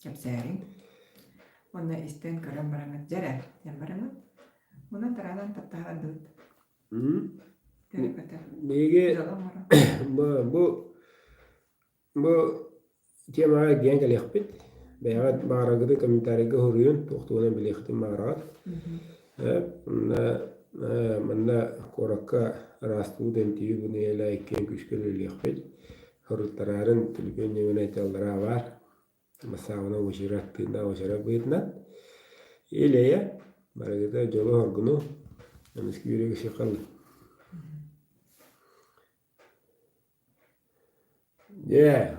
кэпсээриҥ уонна истэн көрөн бараҥҥыт дьэ эрэ диэн бараҥҥыт мунан тараанан таптаһа бардыбыт көрө-көтө Биһиги дьолу оҥоро бу бу бу темаҕа эргийэн кэлиэхпит. Бэйэҕит баҕараргытын комментарийга суруйун, туох туһунан билиэххитин баҕараҕыт. Манна манна куоракка ыраастыыбыт эмтиибит бу нэдиэлэ иккиэн күүскэ үлэлиэхпит. Суруттараарын түлүпүөн нөҥүө этэллэрэ баар. Бассаабына уочарат тыыннаах уочарат быһыытынан ил-эйэ барыгыта дьолу-соргуну эмискэ үөрэ көрсүөххэ Дьэ,